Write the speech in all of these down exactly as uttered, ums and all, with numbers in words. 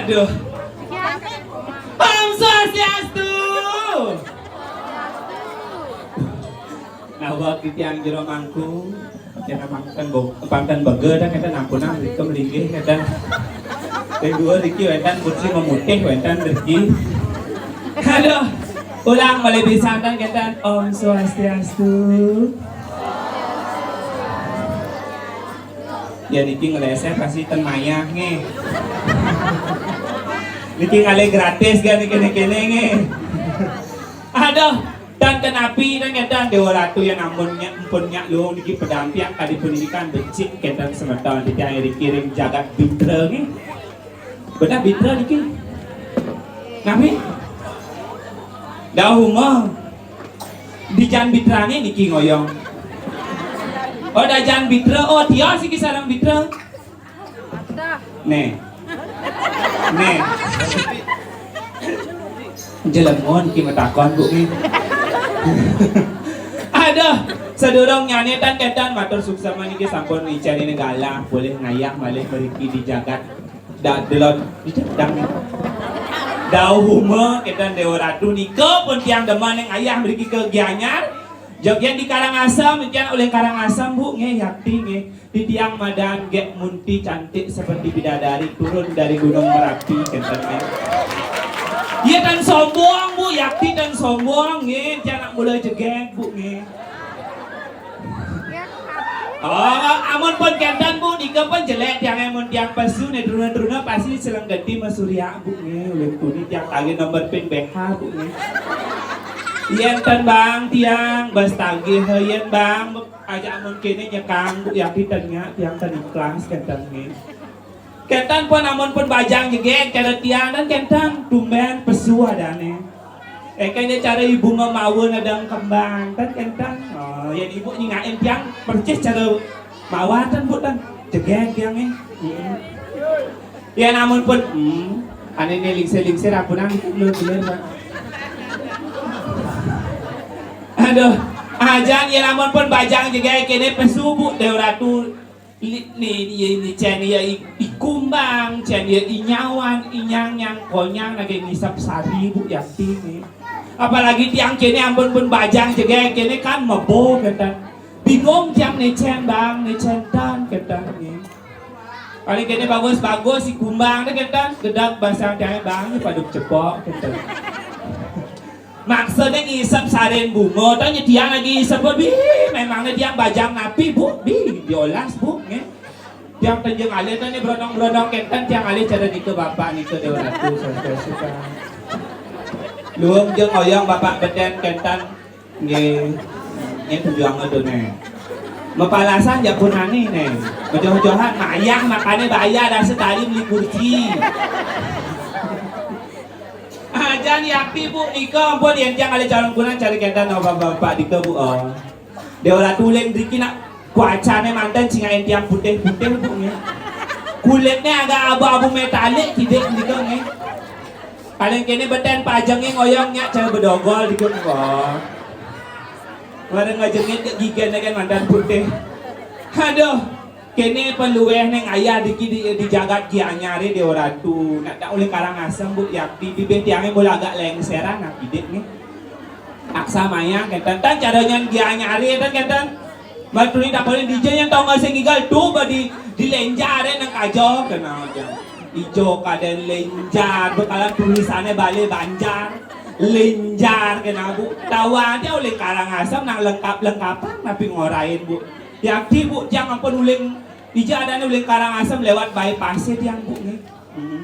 Duh. Om Swastiastu. Nah, buat titiang jero mangku, cenah pangten bo-, pangten bege dah, kita nampunang rika melinggih, kita. Yang dua riki wénten putri memutih, wénten riki. Aduh, ulang malih pisan, kita. Om Swastiastu. Ya, niki ngeleseh pasti ten mayah, nggih. Niki ngalih gratis, kan, niki, niki, nggih. Aduh, dan kenapi, dan ngedan Dewa Ratu yang amun nyak, empun nyak luung niki pedampiak kadi puniki kan becik kenten semeton titiang ring jagat Bitra, nggih. Bedah Bitra niki. Napi? Dauh uma. Dijan Bitrané niki ngoyong. Oh, dajan Bitra. Oh, tios iki sareng Bitra. Nih. Nih. Jelemon iki matakon, Bu, nih. Aduh, sadurung nyané tan kedan matur suksma niki sampun icén ini galah, boleh ngayah malih mriki di jagat. Da-, delon, dang. Dauh uma, kedan Dewa Ratu nika pun tiang demen yang ayah mriki ke Gianyar. Jog yén di Karangasem, tiang oleh Karangasem, Bu, nggih, yakti, nggih. Titiang madan Gék Munti cantik seperti bidadari turun dari Gunung Merapi, kenten, nggih. Iya, tan sombong, Bu, yakti tan sombong, nggih. Tiang nak mula jegég, Bu, nggih. Oh, amun pun kenten, Bu, nika pun jelék tiang, amun tiang pesu né truna-truna pasti seleng genti masurya, Bu, nggih. Ulun puni tiang tagih nomor pin B H, Bu, nggih. Yén ten bang tiang, bas tagih, yén bang, aja amun kéné nyekang, Bu, yakti ten nya, tiang ten ikhlas, kenten, nggih. Kenten pun amun pun bajang jegég cara tiang, dan kenten tumbén pesu adané. Eh, kayaknya cara ibu memawa nadang kembang, kan kenten. Oh, yén ibu nyingakin tiang percis cara mawa tan, Bu, tan. Jegég tiang, eh. Hmm. Yén amun pun, hmm, ané né lingsir-lingsir ampunang dulu bener, Pak. Aduh, ajan yén amun pun bajang jegég kéné pesu, Bu, Dewa Ratu. Li-, ni, ni, ni, cén ya i-, i kumbang, cén ya i nyawan, i nyang, nyang konyang lagi ngisep sari, Bu, yakti, nih. Apalagi tiang kéné ampun pun bajang jegég kéné kan mebo, kenten. Bingung tiang né cén bang, né cén tan, kenten, nih. Paling kéné bagus-bagus i kumbang deh, kenten. Gedeg basang tiang bang, nih paduk cepok, kenten. Maksudnya ngisep sarin bunga, tanya tiang lagi ngisep, bi, memangnya tiang bajang napi, Bu, bi, diolas, Bu, nggih. Tiang tenjeng alih, tanya berondong-berondong kenten, tiang alih cara nika bapak nika Dewa Ratu, saudara suka. Luung jeung oyong bapak beden kenten, nggih. Nggih, tujuan tuh, nih. Mapalasan japunani, nih. Majoh-johan, mayah, makanya bayar, rasa tadi beli kursi. Ajan yakti, Bu, nika ampun yén tiang kalih calon kunan cari kenten bapak-bapak nika, Bu, oh. Dewa Ratu uling driki nak kuacané manten cingakin tiang putih-putih, Bu, nggih. Kulitné agak abu-abu metalik kidik nika, nggih. Paling kéné beten pajengé ngoyong nyak cara bedogol nika, Bu, oh. Mara ngajengit ke giginé kan manten putih. Aduh. Kéné peluwéh ning ayah diki di, di jagat Gianyaré Dewa Ratu. Nak tak oleh Karangasem, Bu, yakti bibih tiangé mula agak lengseran, nah, kidik nih. Aksa mayang kenten, tan cara nyan Gianyaré tan kenten. Maturi tak boleh dija yang tau ngasih ngigal tuh badi di lenjaré nang kajo kena aja. Ijo kadén lenjar, bekalan tulisannya Bali Banjar. Lenjar kena, Bu. Tahu aja oleh Karangasem nang lengkap-lengkapan tapi ngorain, Bu. Yakti, Bu, tiang ampun uling, ija adané uling Karangasem lewat bypass tiang, Bu, nggih. Hmm.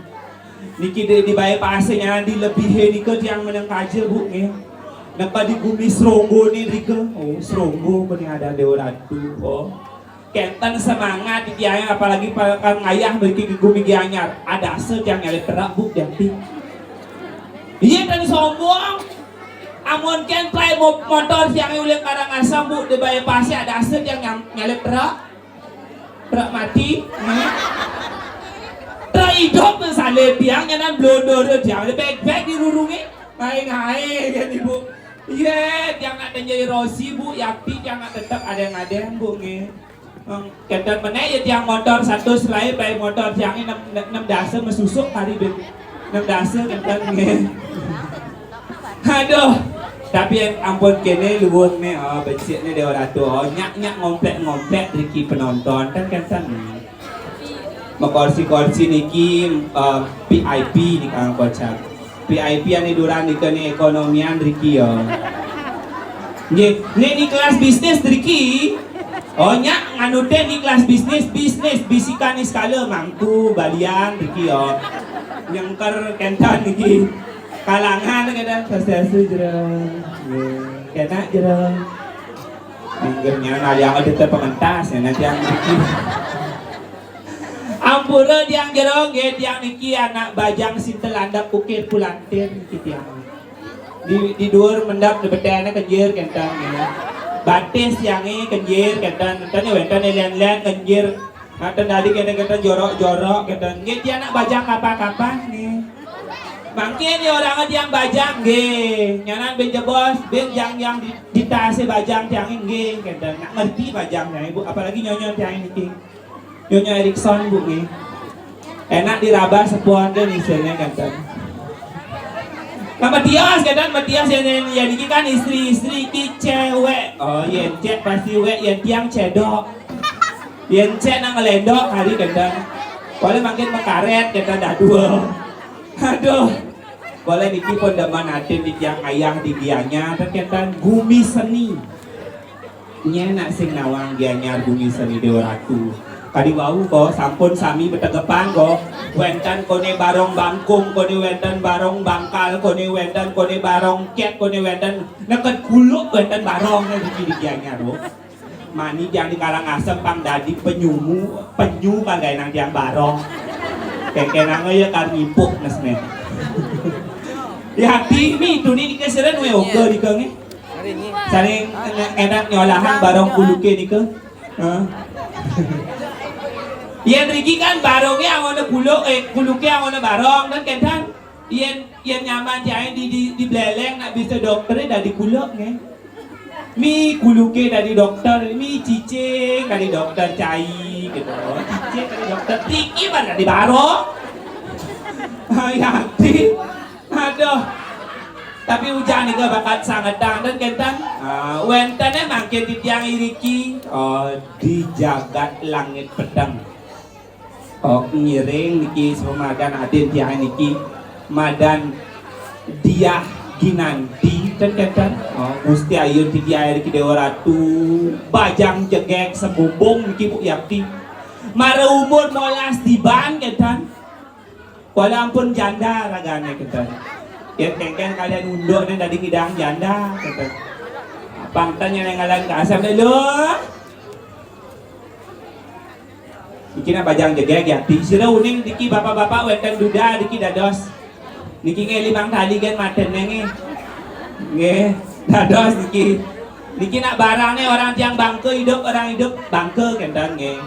Niki di, di bypass nya di lebihé nika tiang meneng kaja, Bu, nggih. Nepa di gumi Sronggo ni rika. Oh, Sronggo punya ada Dewa Ratu. Oh. Kenten semangat di tiang, apalagi pa-, kan ngayah mriki ke gumi Gianyar. Adasa tiang nyalip terak, Bu, yakti. Iya, dan sombong. Amun kén play mo-, motor tiang uling Karangasem, Bu, di bypass adasa tiang nyam-, nyalip terak. Truk mati, hmm. Truk idup nang salib tiang, nyanan blondor tiang, beg-beg dirurungi, ngai-ngai kan, Ibu. Iya, tiang nak tenjai rosi, Bu, yakti tiang nak tetep ada yang ada, Bu, nggih. Kenten meneh ya tiang motor satus lae, bae motor tiange nem, nem dasa mesusuk kari ben. Nem dasa kenten nggih. Aduh, tapi ampun kene luwung ne, oh, becik ne Dewa Ratu. Oh, nyak-nyak ngomplek-ngomplek riki penonton kan kenten. Mekorsi-korsi niki, eh, V I P nika kocap. V I P ane duran nika ni ekonomian riki ya. Nggih, nek ni kelas bisnis riki. Oh, nyak nganute ni kelas bisnis, bisnis bisikan ni sekala mangku balian riki ya. Nyengker kenten niki. Kalangan kenten swastiastu jero. Nggih, kenak jero. Minggirnya naliang ada pengentas ya nanti yang riki. Ampura tiang jero nggih, tiang niki anak bajang sintel andap ukir pulantir niki tiang. Di, di duur mendap di betene kenjir kenten nggih. Batis tiange kenjir kenten, kenten ya wenten len-len kenjir. Ngaten dadi kenten-kenten jorok-jorok kenten. Nggih tiang anak bajang kapan-kapan nggih. Mangkin ya orang tiang bajang nggih. Nyanan ben jebos, ben jang yang di, di tase bajang tiange nggih kenten. Nak ngerti bajang tiange Bu, apalagi nyonyo tiange niki. Nyonya Erikson, Bu, nggih. Enak dirabas sepuan deh misalnya kenten. Nah, metias kenten, metias yang, yang, yang niki kan istri-istri ki cewek. Oh, yen cek pasti wek, yen tiang cedok. Yen cek nang ngelendok hari kenten. Boleh makin mekaret kenten dadua. Aduh. Boleh niki pun demen atin di tiang ayah di Gianyar, kenten gumi seni. Nyen nak sing nawang Gianyar gumi seni Dewa Ratu. Kadi wau ko sampun sami betegepan ko. Wenten kone barong bangkung, kone wenten barong bangkal, kone wenten kone barong ket, kone wenten neket kuluk wenten barong niki di Gianyar, Bu. Mani tiang di Karangasem pang dadi penyumu, penyu kang gaenang tiang barong. Kekenang ya kar nyipuk nesne. Ya hati mi tuni dikesiren we oga dikenge. Saling enak nyolahang barong kuluke nika. Hah? Yen riki kan baronge angone kuluk, eh, kuluke angone barong kan kenten. Yen, yen nyaman tiange di, di, di Bleleng nak bisa doktere dadi kuluk nggih. Mi kuluke dadi dokter, mi cicing dadi dokter cai gitu. Cicing dadi dokter, riki bar dadi barong. Hayati. Aduh. Tapi ujan nika bakat sangetang dan kenten. Ah, wentene mangkin di tiang iriki. Oh, di jagat langit peteng. Oh, ngiring niki semadan adin tiang niki. Madan Diah Ginanti, ten kenten. Oh, Gusti Ayu tiki air ki Dewa Ratu. Bajang jegek sebumbung niki Bu Yakti. Mara umur molas tiban kenten. Wala ampun janda ragane kenten. Ya kengken kalian unduk nih dadi ngidang janda kenten. Pangten yang ngalan kasem deh lu. Niki nak bajang jegeg ya. Di sira uning niki bapak-bapak wenten duda niki dados. Niki nggih limang tali gen matene nggih. Nggih, dados niki. Niki nak barang nih orang tiang bangke hidup, orang hidup bangke kenten nggih.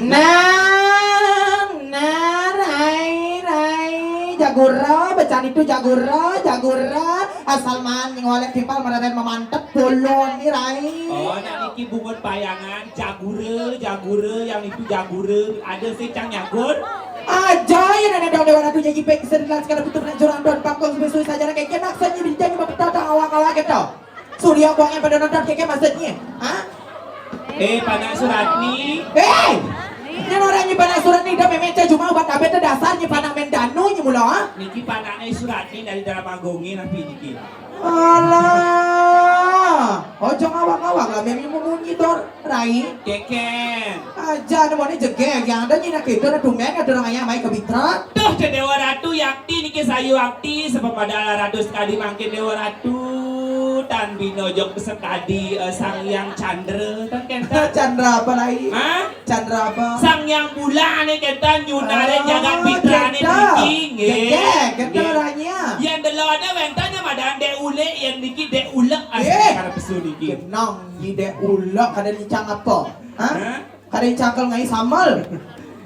Nah, nah, rai, rai, jagura, becan itu jagura, jagura, asal man ngolek timpal meraren memantep bolon nih rai. Oh, nak niki bungut payangan, jagura, jagura, yang itu jagura, ada sih cang nyagur. Aja ya nenek dong Dewa Ratu jadi pek sedang sekadar butuh nak jurang don pangkong sebesu saja nak keke nak senyi di janji bapak tata awak-awak gitu. Surya buangnya pada nonton keke maksudnya, ha? Eh, Panak Suratni. Eh, ini orangnya Panak Suratni dah memecah cuma obat abet dasarnya Panak Mendanu nya mula, ha? Niki panaknya Suratni dari dalam agungnya napi niki. Alah, ojo ngawak-ngawak lah, memi memunyi dor, rai. Keken. Aja, ni mone jegeg, yang ada ni nak itu, nak tumben, ada orang ayam, mai ke bitra. Tuh, Dewa Ratu, yakti niki sayu akti, sepemadala ratus kali mangkin Dewa Ratu, tan binojok sekadi, eh, Sang Hyang Chandra, kan kenten? Chandra apa lagi? Hah? Chandra apa? Sang Hyang Bulan nih kenten, nyunare jagat pitrane niki, nggih. Gegek, kenten orangnya. Yang delone wenten yang madan dek ulik, yang niki dek ulek, asli karep pesu niki. Genong, ni dek ulek, kada nicang apa? Hah? Hah? Kada nicangkel ngai sambal.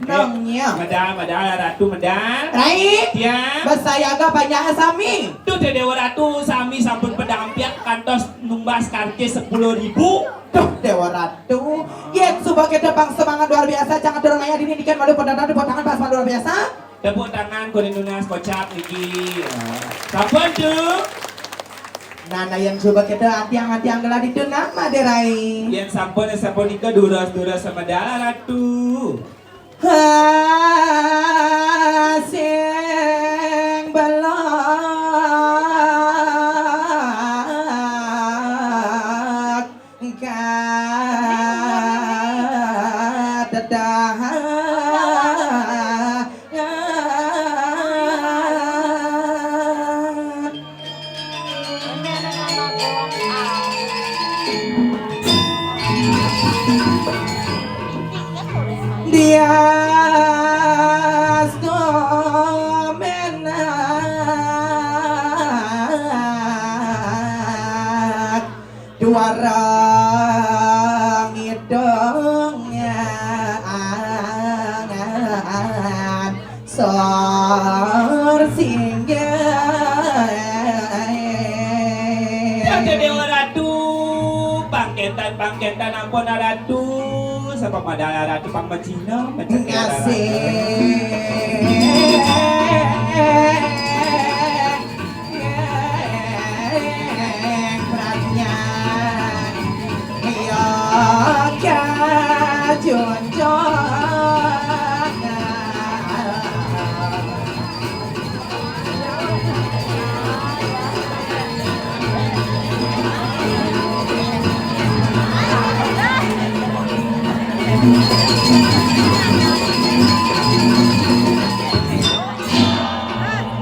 Nangnya. Medal, medal, Ratu, medal. Rai. Tiang. Besayaga panjang sami. Tuh, Déwa Ratu, sami sampun pedampiak kantos numbas karcis sepuluh ribu. Tuh, Déwa Ratu. Yén suba kita pang semangat luar biasa, jangan turun maya dini dikan malu pedanan tepuk tangan pas luar biasa. Tepuk tangan kuning nunas kocap niki. Sampun tuh. Nah, nah, yang coba kita antiang-antiang gelah itu nama deh, Rai. Yang sampun, sampun nika duras-duras sama darah Ratu. Ha, sing belak. Kadadangan. Dias domenak. Duara ngidung angan sor singgah. Déwa Ratu, pangkétan, pangkétan ampun Ratu, sapa madal Ratu pang macina, macam ngasih.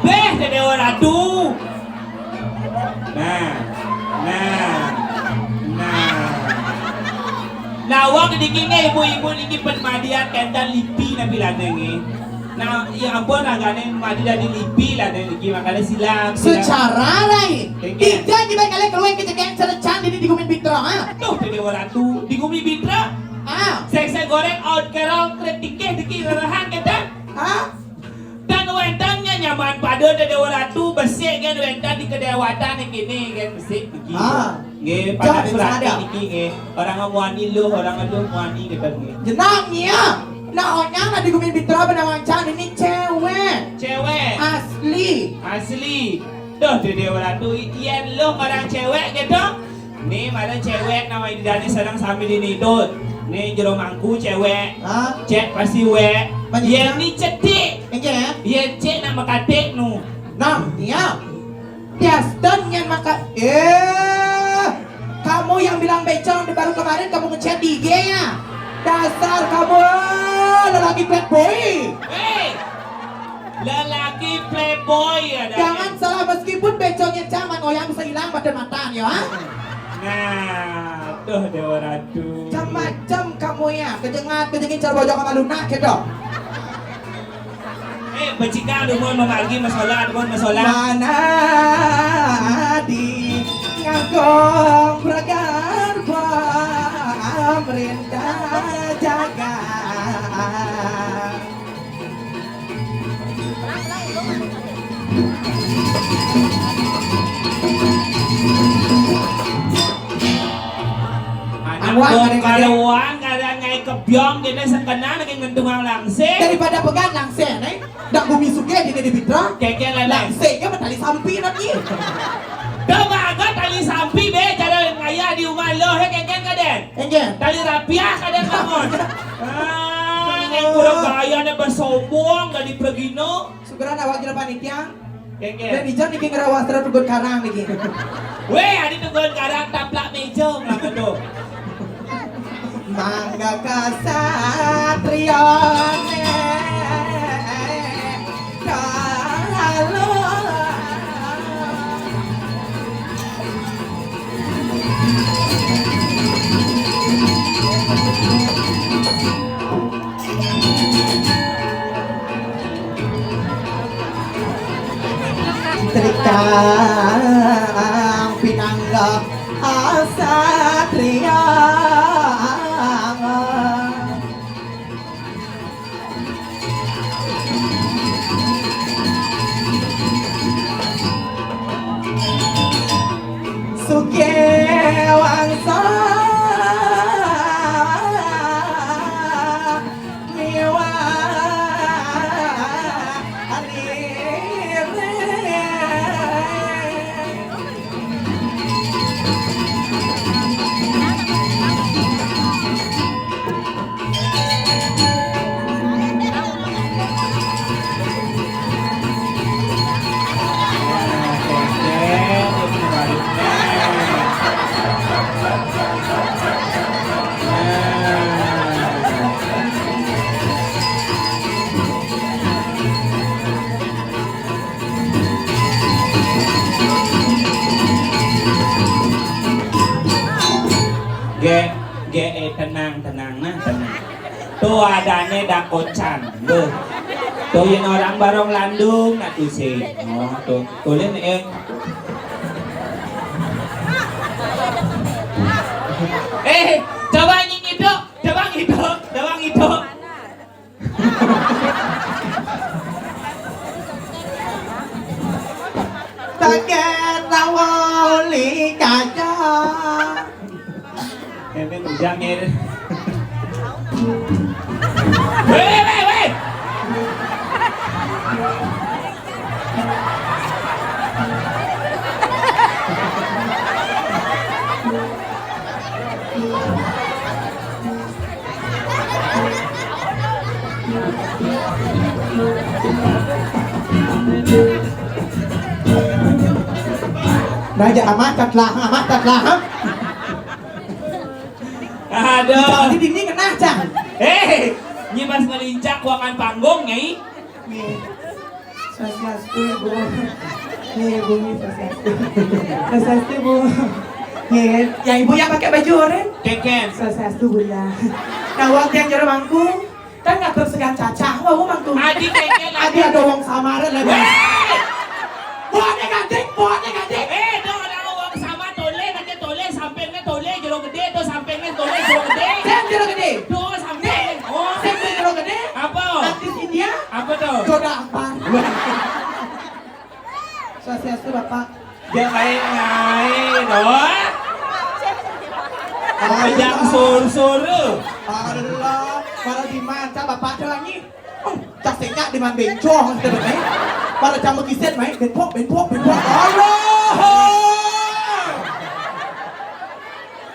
Béh, Déwa Ratu. Nah, nah, nah. Nawang niki nggih ibu-ibu niki pun madian kénten lipi napi lane nggih. Nah, ya ampun ragane madi dadi lipi lane niki makane silap, silap. Secara lain, tidak kita kalian keluar ke cekeng cerecan ini di Gumin Bitra, ha? Tuh, Déwa Ratu, di Gumin Bitra. Ah. Sek-sek goreng out kerol kretikeh diki lerahan kita. Ah. Dan wénten nyaman pada Déwa Ratu besik kan wénten di kedewatan yang kini kan besik niki. Ah. Nggih, pada surati niki nggih. Orang muani lu, orang lu muani kita nggih. Jenang ya. Nah, onyang di Gumin Bitra benawancan ini cewek. Cewek. Asli. Asli. Duh, Déwa Ratu, yen lu orang cewek gitu. Nih, mana cewek nama ini dani sedang sambil ini tuh. Nih, jero mangku cewek. Hah? Cek pasti wek. Yen ni cetik. Enggak ya? Yen cek nak mekatik nu. Nah, iya. Piaston yang maka eh kamu yang bilang bencong baru kemarin kamu ngechat di I G ya. Dasar kamu lelaki playboy. Hei, lelaki playboy ya. Jangan salah meskipun bencongnya caman oyang bisa hilang pada matan ya. Nah, tuh Déwa Ratu. Macam-macam kamu ya, kejengat kejengin cara bojok sama lunak gitu. Eh, becika dumun memargi masalah, dumun masalah. Mana di ngagong pragar pemerintah jaga. Anak karuan kadang nyai kebyong kene sekena lagi ngentungang langsing. Daripada pegat langsing, eh? Dak bumi suge di di bitra. Keke lele. Langsing ke tali sampi nanti. Coba agak tali sampi be cara ngaya di rumah lo he keke kaden. Enggak. Tali rapiah kaden bangun. Ah, yang kurang gaya ne bersombong dari pergino. Sugeran awak kira panitia. Keke. Dan ijan niki ngerawas terus tugon karang niki. Weh, adi tugon karang taplak meja ngapa tuh? Mangga kasatriane kalalu. Trikang pinanggap asatria. Gé, gé, eh, tenang, tenang, nah, tenang. Tuh adané dakocan, tuh. Tuh, yén orang barong landung, nah, tuh sih. Oh, tuh, tuh, Lin, eh. Eh, coba nyi-, ngidup, coba ngidup, coba ngidup. Takét tawa uli kaca. Émén ujang, éh. Wéh, wéh, wéh. Raja amat, cat lahang, amat, cat lahang. Aduh. Di dinding kena, Cang. Héi, nyi pas ngelincak ruangan panggung, Nyai. Nih. Swastiastu, Ibu. Nih, Ibu, nih, swastiastu. Swastiastu, Bu. Nih, ya, Ibu yang pakai baju oranye. Kénkén. Swastiastu, Bunda. Nah, wong tiang jero mangku, kan ngatur segan cacah, wau mangku. Adi kénkén, adi adi. Ada wong samar lah. Héi! Buatnya ganti, buatnya ganti. Eh, dong, ada wong sama tolé, nanti tolé, sampingnya tolé, jero gedé, tuh sampingnya tolé, jero gedé. Sing jero gedé. Tuh, samping. Nih, oh. Sing jero gedé. Apa? Artis India. Apa tuh? Joda Akbar. Swastiastu, Bapak. Dia main-main, oh. Apa jang sur-sur tuh? Allah, para di mana Bapak tuh lagi? Hmm, cak sengak di mana bencong, gitu, Bapak. Para camu kiset main, benpok, benpok, benpok. Allah!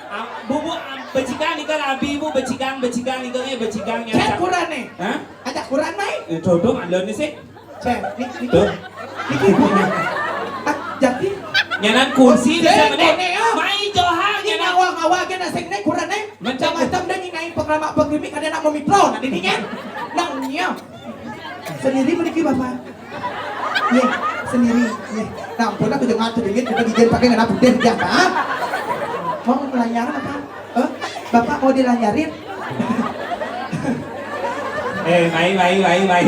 Ah, Bu, Bu, ah, becikan nih kan, Abi, Bu, becikan, becikan nih kan, eh, becikan yang Cek cak- Quran nih. Hah? Ajak Quran, Mai. Eh, dodong, alon sih. Cek, nih, nih. Tuh. Niki, Bu. Ah, jadi. Nyanan kursi Cek, bisa meneh. Kone, ya. Mai Johar, ini nyanan. Ngawa-ngawa aja nasik nih Quran nih. Macam-macam deh nih, naik pengrama pengrimi, kada nak memipro, nanti nih, ya. Nang, iya. Sendiri meniki, Bapak. Iya, sendiri. Iya. Nah, ampun, aku jangan sedikit, kita gigit pakai kena putih, ya, Pak. Mau melayar apa? Eh, Bapak mau dilanyarin? Eh, mai, mai, mai, mai.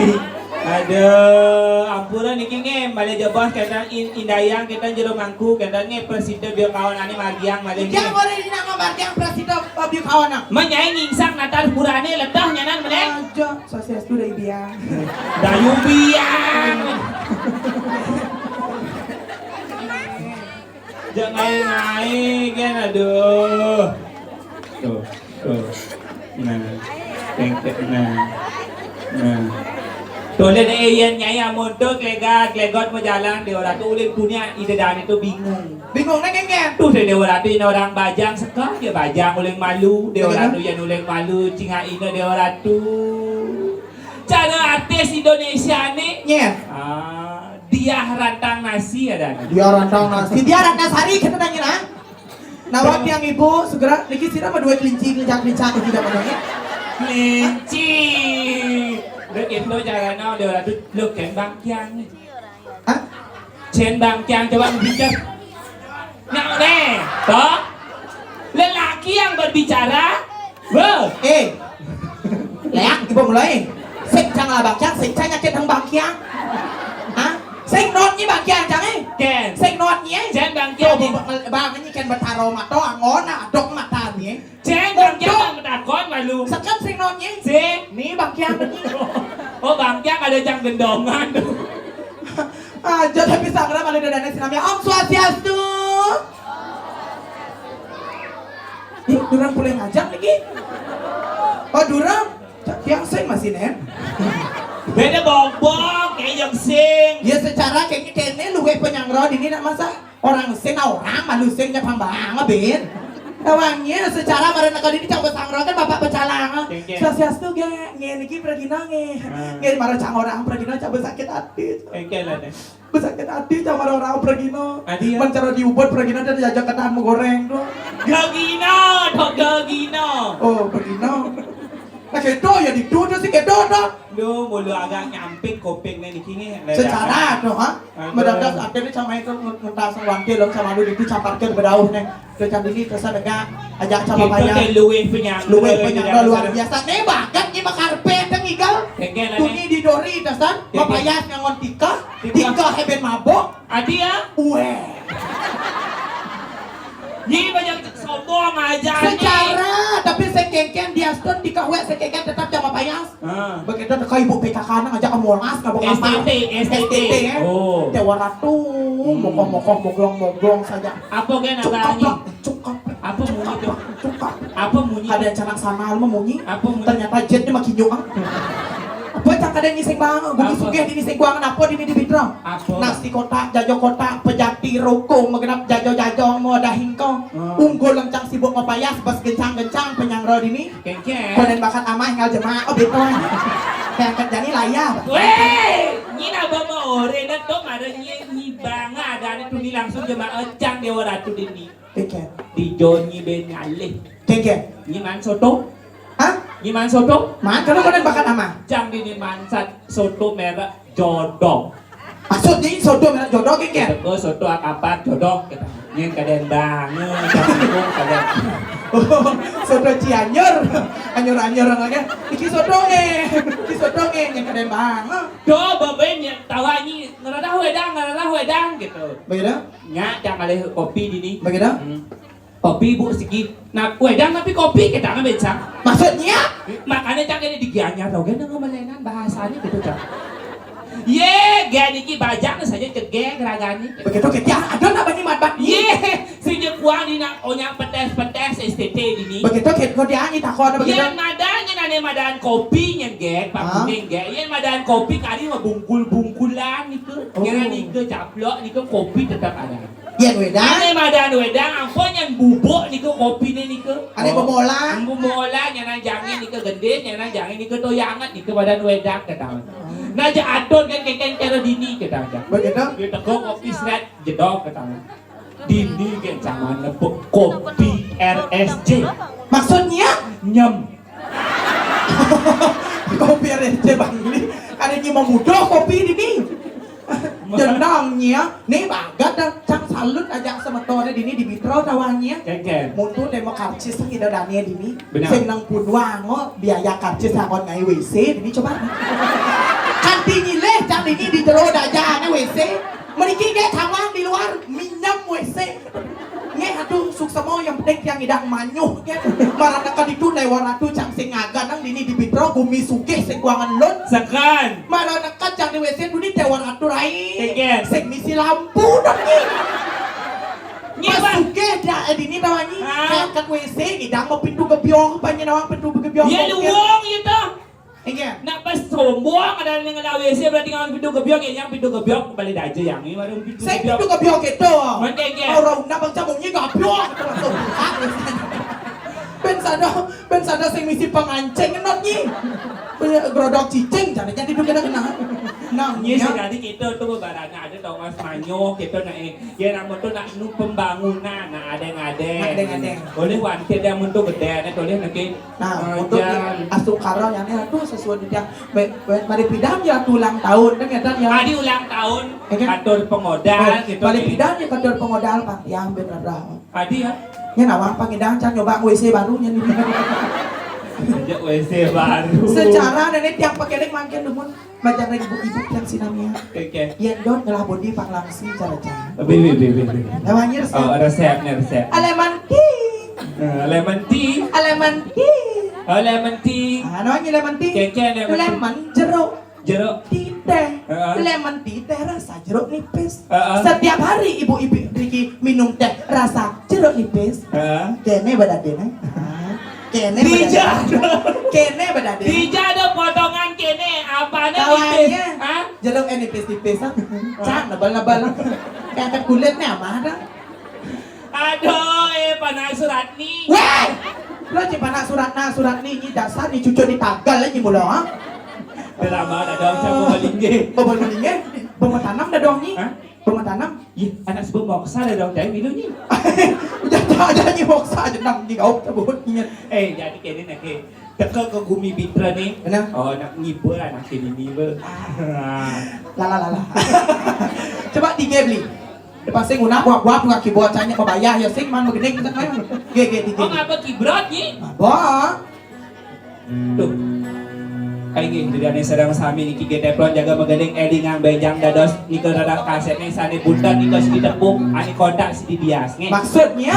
Aduh, ampura niki nggih, malih jebos kénten in-, indayang kénten jero mangku, kénten nggih prasida biakaonané margiang malih nggih. Jang ora dina ngamargiang prasida, eh, biakaonan. Menyai ngingsak natar purané ledah nyanan meneh. Aja, swastiastu, Dai Biang. Dayu Biang. Jangan naik kan, aduh. Tuh, tuh. Nah. Tengkek, nah. Nah. Tuh, lihat, eh, yén Nyai amun tuh klegat, klegot mau jalan di orang tuh ulin punya ide dan itu bingung. Bingung nang kénkén. Tuh, di Dewa Ratu ini orang bajang seka dia bajang uling malu, Dewa Ratu yang uling malu, cingak ina Dewa Ratu. Cara artis Indonesia nih. Nyén. Ah, Diah Rantang Nasi ada. Diah Rantang Nasi. Diah Ratnasari kita nanya nah. Nah, wong tiang ibu segera niki sira mah duwe kelinci, kelincak-kelincak iki jamanane. Kelinci. Lho, gitu caranya udah tuh, lho, kén bangkiang nih. Hah? Jén bangkiang coba bicara. Nah, nih, toh? Lelaki yang berbicara, Wah, eh. Leak ibu mulai. Sing cang lah bangkiang, sing cang nyakit nang bangkiang. Hah? Sing not nyi bangkiang cang eh. Kén. Sing not nyi eh. Jén bangkiang. Tuh, bang, bang nyi kén betaro mato angon adok mata nyi eh. Jén bangkiang betakon malu. Sekem sing not nyi. Sing. Nih bangkiang nyi. Oh, bangkiang ada cang gendongan tuh. Aja tapi sangra malu dadane sinamia Om Swastiastu. Ih, durang pulih ngajak lagi. Oh, durang. Tiang sing masih, Nen. Beda bobok, kayak yang sing. Ya, secara kayaknya kene luwih penyangro dini nak masa orang sing, nah, orang malu sing nyepang bang, Ben. Tawangnya secara mara neka dini cang besangro kan Bapak Pecalang. Kengke. Swastiastu, ge. Nge, niki pragina, nge. Ah. Nge, mara cang orang pragina cang besakit hati. Kengke lah, Nen. Besakit hati cang mara orang pragina. Adi ya? Mencara diubut pragina dan diajak ketan mau goreng tuh. Gagina, dok gagina. Oh, pragina. Nah, kedo ya dituduh sih kedo, dok. Lu mulu agak nyamping kuping nih di sini. Secara tuh, ha? Aduh. Mendadak akhirnya sama itu ngentas wanti lo sama lu di caparkeun bedauh nih. Terus kan ini terus ada ajak sama payah. Luwih penyangga. Luwih penyangga luar biasa. Nih banget nih bakar pedeng igal. Tuni di dori tesan. Bapayas ngangon tika. Tika heben mabok. Adi ya? Weh. Nyi banyak sombong aja nih. Secara, tapi sekengken diastun di kahwe sekengken tetap sama payas. Begitu teka ibu P K K nang aja ke Monas, nggak buka S T T, S T T. S T T, ya. Oh. Tewara tuh, mokoh-mokoh, moglong-moglong saja. Apa gen abah nyi? Cukup. Apa munyi tuh? Cukup. Apa munyi? Ada canak sana, lu munyi. Apa munyi? Ternyata jetnya makin nyuang. Apa cang kada ngising bang? Gumi sugih di ngising kuangan apa di di Bitra? Apa? Nasi kotak, jajo kotak, pejati, rokok, magenap jajo-jajo, mau ada hingko. Unggul lencang sibuk mapayas, bas gencang-gencang, penyangro dini. Kengkeng. Konen bakat amah, ngal jema, oh betul. Kayak kerjanya layar. Weh, nyi nabah mau ore, dah tuh, ada nyi, nyi banga, ada anu tuh, nyi langsung jema ejang Dewa Ratu dini. Kengkeng. Di Joni ben ngalih. Kengkeng. Nyi man soto? Hah? Nyi man soto? Man, kalau konen bakat amah. Jang dini mansat soto merek jodoh. Maksudnya soto merek jodoh, kengkeng? Kita ke soto akapat jodoh kita. Nyen kaden banget, kaden. Oh, soto Cianjur. Anyur-anyur lagi. Iki soto nih. Iki soto nih, nyen kaden banget. Do, babe, nyen tawa nyi, ngeradah wedang, ngeradah wedang, gitu. Begitu? Nya, cang alih kopi dini. Begitu? Hmm. Kopi, Bu, siki. Nah, wedang tapi kopi kita nggak bisa. Maksudnya? Makanya cang ini di Gianyar, tau kan, ngemelenan bahasanya gitu, cang. Ye, gen iki bajang saja cegek ragani. Begitu, gitu. Ya, ada nggak banyak mat-mat? Ye, sing kuang di nak onyang petes-petes S T T dini. Begitu, gitu. Kau dia nyi takon begitu. Ye, madan, nyen ane madan kopi, nyen gen, Pak Kuning, gen. Ye, madan kopi kari mah bungkul-bungkulan gitu. Oh. Nyen ane ke caplok, nih ke kopi tetap ada. Yen wedang? Ane madan wedang, ampun nyen bubuk nika kopine nika. Ane bemola? Bemola, nyanan jange nika gendis, nyanan jange nika toyangan, nika madan wedang, kata. Nah, ja atur kan keken cara dini, kata. Begitu? Dia teguk kopi seret, jedok, kata. Dini kan sama nepuk kopi R S J. Maksudnya? Nyem. Kopi R S J Bang Gili. Ada nyi mau muda kopi dini. Jenang nyi ya. Nih bagat dah. Cang salut aja semetonnya dini di Bitra tawannya. Keken. Muntu demokratis kita dania dini. Benar. Sing nang pun wango biaya karcis sakon ngai W C dini coba. Kanti nyilih cang dini di jero dajane W C. Meniki ge kamang di luar minjem W C. Nggih, aduh, suksema yang penting tiang idang manyuh, ya. Marana ka ditu lewa ratu cang sing ngagan nang dini di Bitra, gumi sugih sing kuangan lun. Sekan. Marana ka cang di W C duni dewa ratu rai. Keken. Sing misi lampu dong, nyi. Nyi, Bang. Sugih dah, eh, dini tawa, nyi. Ah. Kayak kat W C, idang mau pintu gebyong, panjang awang pintu gebyong. Iya, luwung gitu. Iya. Nak pas sombong ada yang ngena W C berarti ngawan pintu gebyok ya, yang pintu gebyok balik aja yang ini warung pintu. Saya gebyok. Pintu gebyok itu. Mantap, iya. Orang nak bangsa maunya gebyok itu langsung buka. Ben sada, ben sada sing misi pengancing ngenot nyi. Punya grodok cicing, jadi jadi itu kena kena. Nah, iya, ya. Sih tadi kita tuh barangnya ada tau mas manyok gitu nah, eh. Ya namun tuh nak nu pembangunan, nah ada yang ada. Ada yang ada. Boleh wanti ada yang tuh gede, ada boleh nanti. Nah, untuk asuh karo yang ini, aduh, sesuai di tiang. Be- be- mari pidang ya tuh ulang tahun, kan, ya, Dan, ya? Tadi ulang tahun, ya, kan? Atur pengodal gitu. Mari pidang ya atur pengodal, Pak. Ya, bener dah. Tadi ya? Ya, nawang pangidang, can nyoba W C baru, ya, nih. Ajak W C baru. Secara nenek tiang pakai lek makin dumun. Bajang ibu-ibu yang sinamia. Oke. Yen don ngelah bodi pang langsung cara cara. Bi, bi, bi, bi, bi. Lewat nyir. Oh, resepnya, resep. Lemon tea. Eh, lemon tea. Lemon tea. Oh, lemon tea. Ah, namanya lemon tea. Keke lemon tea. Lemon jeruk. Jeruk. Tea teh. Heeh. Lemon tea teh rasa jeruk nipis. Heeh. Setiap hari ibu-ibu Riki minum teh rasa jeruk nipis. Heeh. Kene badadena. Ah. Kene badadena. Dija. Kene badadena. Dija ada potongan kene, apanya nipis? Hah? Jeruk eh nipis-nipis, ah. Cak, nebal-nebal. Kayak kulit nih, apa ada? Aduh, eh, panas Suratni. Weh! Lo cipana Suratna, Suratni, ini dasar nih cucu di tagal lagi mulu, ha? Udah lama ada dong, siapa mau lingge? Mau lingge? Mau tanam dah dong nih? Hah? Mau tanam? Ih, anak sebut moksa dah dong, jangan milu nih. Udah ada nih moksa aja nang di kau tersebut ingat. Eh, jadi kayak ini nih, kayak Teka ke Gumi Bitra ni. Mana? Oh, nak ngibur anak ini ni, ber. Ah. Lala, lala. Coba tiga beli. Depan sing guna buat-buat kaki buat canya membayar ya sing man begening kita kan. Ge, ge, tiga. Oh, ngapa kibrot ni? Apa? Tuh. Kayak gini, jadi aneh sedang sami niki ge teflon jaga megening elingang bejang dados nike rada kaset nih sane bunten nike sidi tepung ani kotak sidi bias nih. Maksudnya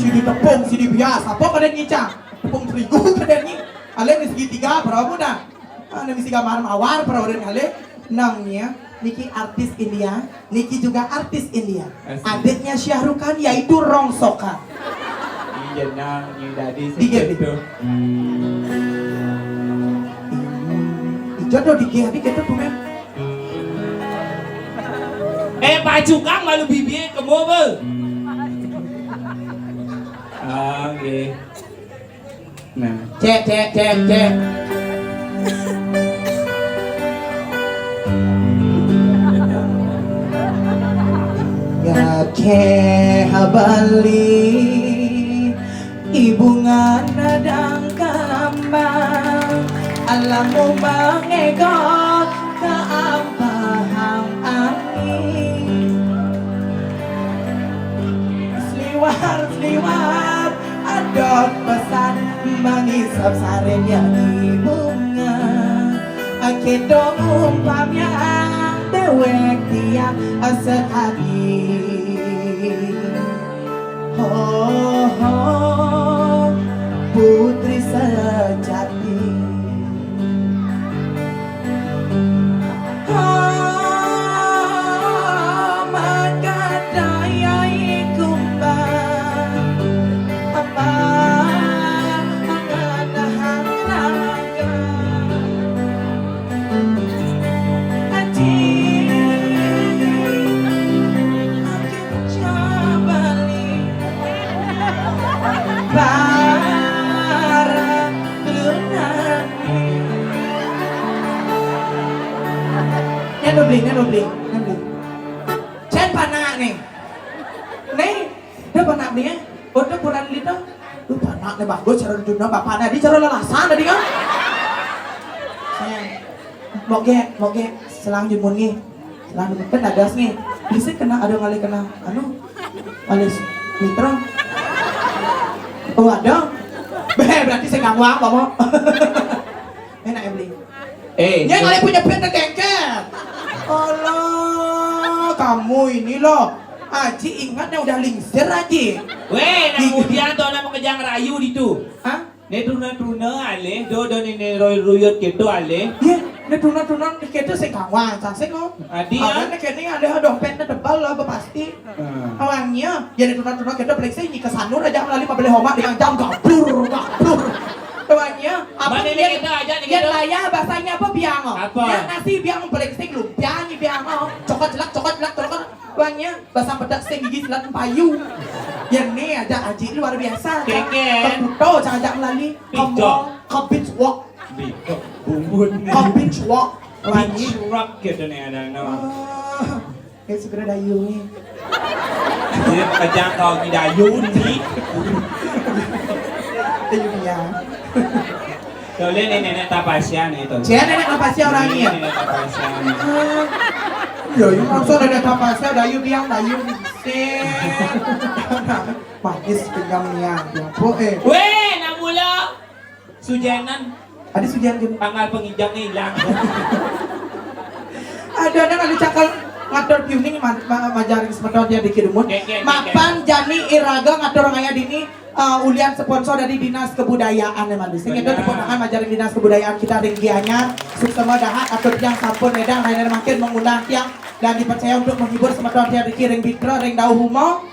sidi tepung sidi bias apa pada nyicang? Tepung terigu pada nyi. Ale ni segitiga perahu dah. Ana misi gambar mawar perahu dan ale. Nangnya niki artis India, niki juga artis India. Asik. Adiknya Shah Rukh Khan yaitu Rongsokan. Iya nang, ini tadi Tiga, segitu. Ijo do dikeh abi keto tumen. Eh, Pak Cukang malu bibie kemo be. Ah, nggih. Nah, cek cek cek cek. Ngakeh bali ibungan radang kambang, alamu mangego kaampahang angin. Sliwar-sliwar adot pesan mangisap sarennya di bunga. Akedo umpamnya dewek tiang sekali. Ho, ho, putri sejati. Para kelunan. Nih, lu beli, nih, lu beli, nih, beli. Cen panak nih. Nih, udah panak nih ya. Udah kurang gitu. Lu panak nih bagus, cara dunia bapak nih, di cara lelasan tadi kan. Sayang. Moge, moge, selang jumun nih. Selang jumun kan ada nih. Bisa kena ada ngalih kena anu. Alis mitra. Oh, ada. Beh, berarti saya nggak uang, Bapak. Enak ya beli. Eh, Dia kali punya pet kengket. Allah, kamu ini loh. Aji ingat yang udah lingsir Aji. Weh, nak Di- mudian tuh anak mau kejang rayu di tu. Hah? Nek tuna-tuna alih, do do ni ne roy ruyut gitu alih. Ye, nek tuna-tuna keto sing kawang, sasing kok. Adi, ah? Awalnya kene ada dompetnya tebal lah, pasti. Hmm. Awalnya, ya nek tuna-tuna keto paling sing ke sanur aja melalui pabeli homak dengan jam gablur, gablur. Awalnya, apa Mana ni dia, kita aja ni dia kita? Layah bahasanya apa biang? Apa? Dia nasi biang paling sing lumpia ni biang. Cokot jelak, cokot jelak, cokot. Wangnya basang pedak sing gigi silat payu. Ya nih aja Aji luar biasa. Keken. Kebuto cang ajak melali. Ke Picok. Mall, ke beach walk. Bicok. Bumbun. Ke beach walk. Wangi. Beach rock gitu nih ada no. Ah, ya segera dayu nih. Dia kejang kau di dayu nih. Dayu dia. Soalnya nih nenek Tapasya nih tuh. Cie, nenek Tapasya orangnya. Nenek Tapasya nih. Ah, ya, ya, maksud nenek Tapasya, dayu biang, dayu sih. Manis pinggang niang, ya, po, eh. Weh, nak mula. Sujanan. Ada sujan gitu. Tanggal pengijangnya hilang. Ada, ada, ada cakal ngatur piuning ma- ma- majaring semeton dia di Kidumut. Kek, kek, kek, Mapan kek. Jani Iraga ngatur ngaya dini. Uh, ulian sponsor dari Dinas Kebudayaan ya malu. Sing itu Benar. Tepuk tangan majaring Dinas Kebudayaan kita ring Gianyar. Suksema dahat atur yang sampun nedang rainer makin mengundang tiang dan dipercaya untuk menghibur semeton tiang Riki ring Bitra ring Dauh Humau.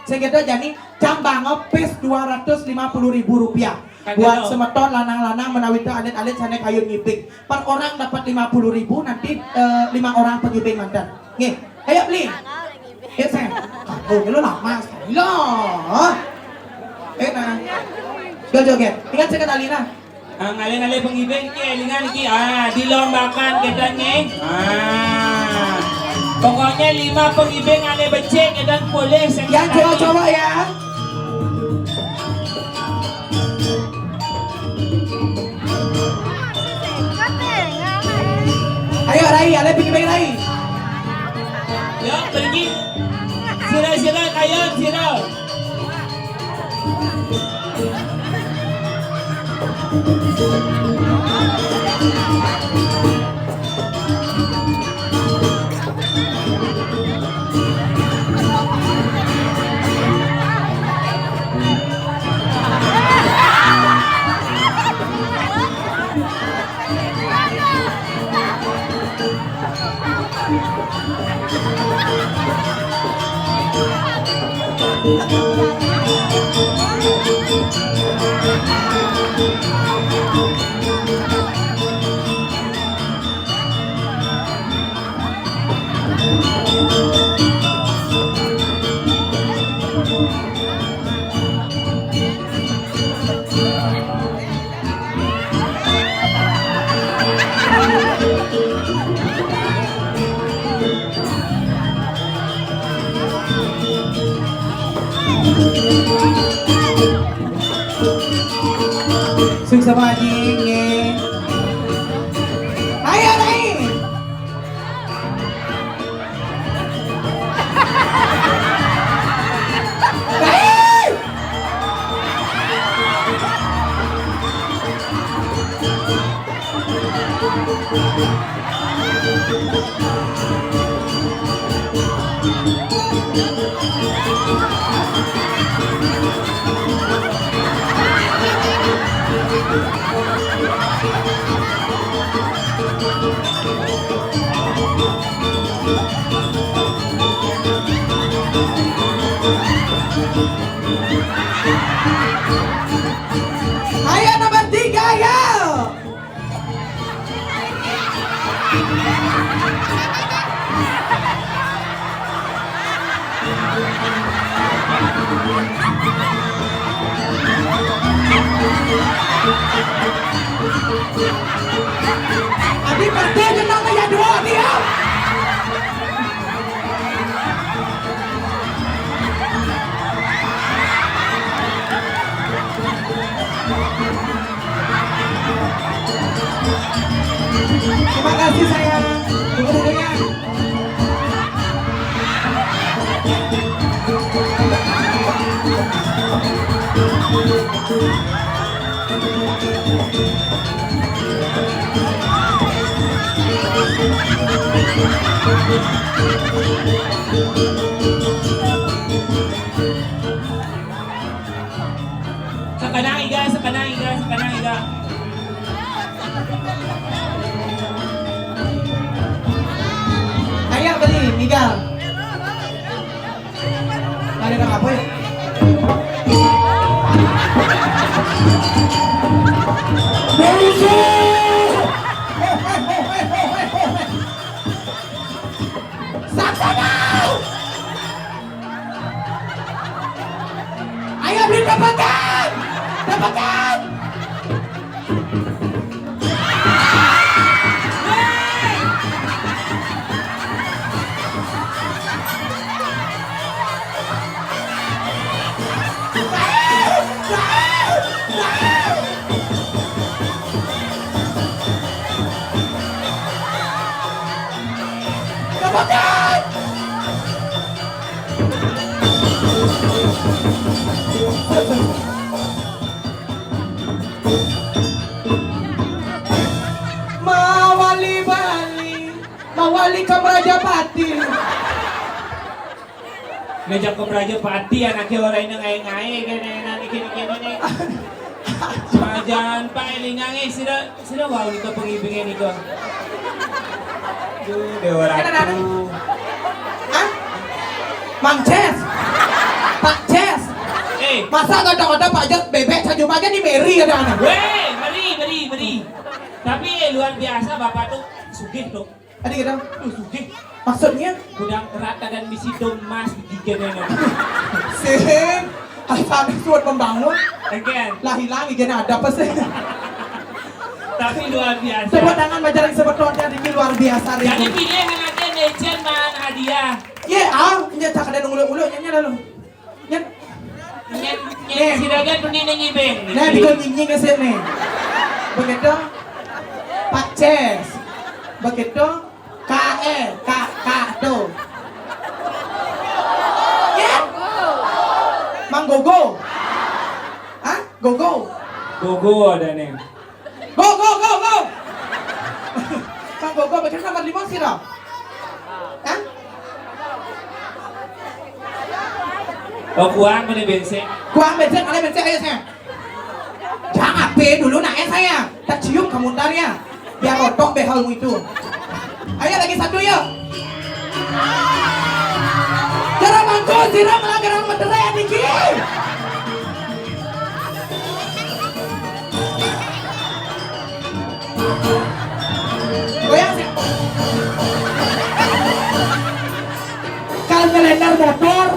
Sing itu jani cambang pes dua ratus lima puluh ribu rupiah. Kagak buat dong. Semeton lanang-lanang menawi te alit-alit sane kayun ngibing. Per orang dapat lima puluh ribu nanti eh, lima orang pengibing mantan. Nggih. Ayo beli. Ya saya. Kamu lo lama sekali loh. Eh nah. Joget-joget. Ingat saya kata Lina. Ah, ngalih-ngalih pengibing ki elingan ki. Ah, dilombakan kita nih. Ah. Pokoknya lima pengibing ngalih becik kita boleh. Yang cowok-cowok ya. Pinggir-pinggir ai. Ya, pergi. Sira, sira, kaya, sira. Sing sama anjing, nge. Ayo, naik. Naik. Ayo, nomor tiga, ayo. Adi pate jenang ya dua dia. Terima kasih, sayang. Tunggu-tunggunya. Sakanang iga, sakanang iga, sakanang iga. Ayo, beli, Migal. Ada nang apa ya? Saksana! Ayo, beli tepukan! Tepukan! Tepukan! Mawali Bali, mawali ka Mrajapati. Ngajak ka Mrajapati, anaknya orang ini ngae-ngae, kene nani kene kene nih. Majan Pak Elingange, sira, sira wau nika pengibinge nika. Duh, Dewa Ratu. Hah? Mang Ces? Pak Ces? Eh. Masa kadang-kadang Pak Ces bebek saja aja di Mary ada anak? Weh, meri, meri, meri. Tapi eh, luar biasa Bapak tuh sugih tuh. Tadi kita, duh, sugih. Maksudnya? Gudang kerata dan misi dom emas di gigana. Sing, asal suat membangun. Again. Lah hilang gigana ada apa sih? Tapi luar biasa. Tepuk tangan majaring sebetulnya ini luar biasa. Jadi pilih yang ada legend man hadiah. Ye, ah, nya tak ada nguluk-nguluk nyanyi lalu. Nyen. Nyen, nyen, siragan tuni neng ibeng. Nah, dikon nying-nying ke sini. Begitu. Pak Ces. Begitu. Eh, Kak, Kak, tuh. Ya? Mang Gogo. Hah? Gogo. Gogo ada nih. Go, go, go, go. Mang Gogo, pikir nomor lima sih, Ro? Hah? Oh, kuang mana bensin? Kuang bensin, mana bensin, ayo, saya. Jangan, P dulu, nak, ya, saya. Tak cium kamu ntar, ya. Biar rontok behel itu. Ayo, lagi satu, yuk. Cara mangko, sirah, malah gerang menderai, Niki. Goyang, sih. Kalau nyelender motor.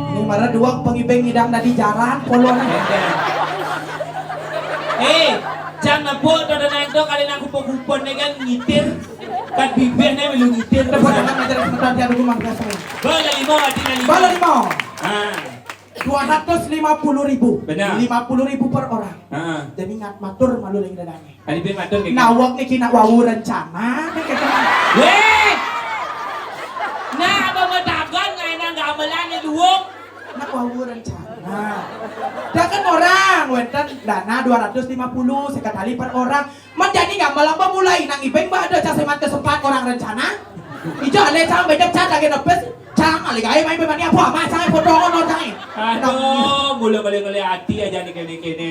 Ini marah dua pengibeng ngidang dari jalan, polon. Eh, cang nepuk, dada nanto, kali nak kupon-kupon nih kan ngitir. Kan bibirnya belum ngitir. Tepuk tangan aja, sebentar, dia dulu, Mang, biasa. Bala lima, artinya lima. Bala lima. Ah. Dua ratus lima puluh ribu. Benar. Lima puluh ribu per orang. Heeh. Jadi ngat matur malu lagi dadanya. Tadi dia matur kayak gitu. Nawak nih kina wawu rencana, nih, kayak gitu. Weh! Nah, apa mau dagang, nggak enak, nggak amelan, nih, luwung. Nak wawu rencana. Dah kan orang, wenten dana dua ratus lima puluh, sekali per orang. Man jadi nggak malam mulai nang ibeng ba ada cak semat kesempat orang rencana. Ijo ale cang beda cak lagi nepes. Cang ale gaya main pemani apa ama cang foto ngono cang. Aduh, mula kali-kali hati aja nih kene-kene.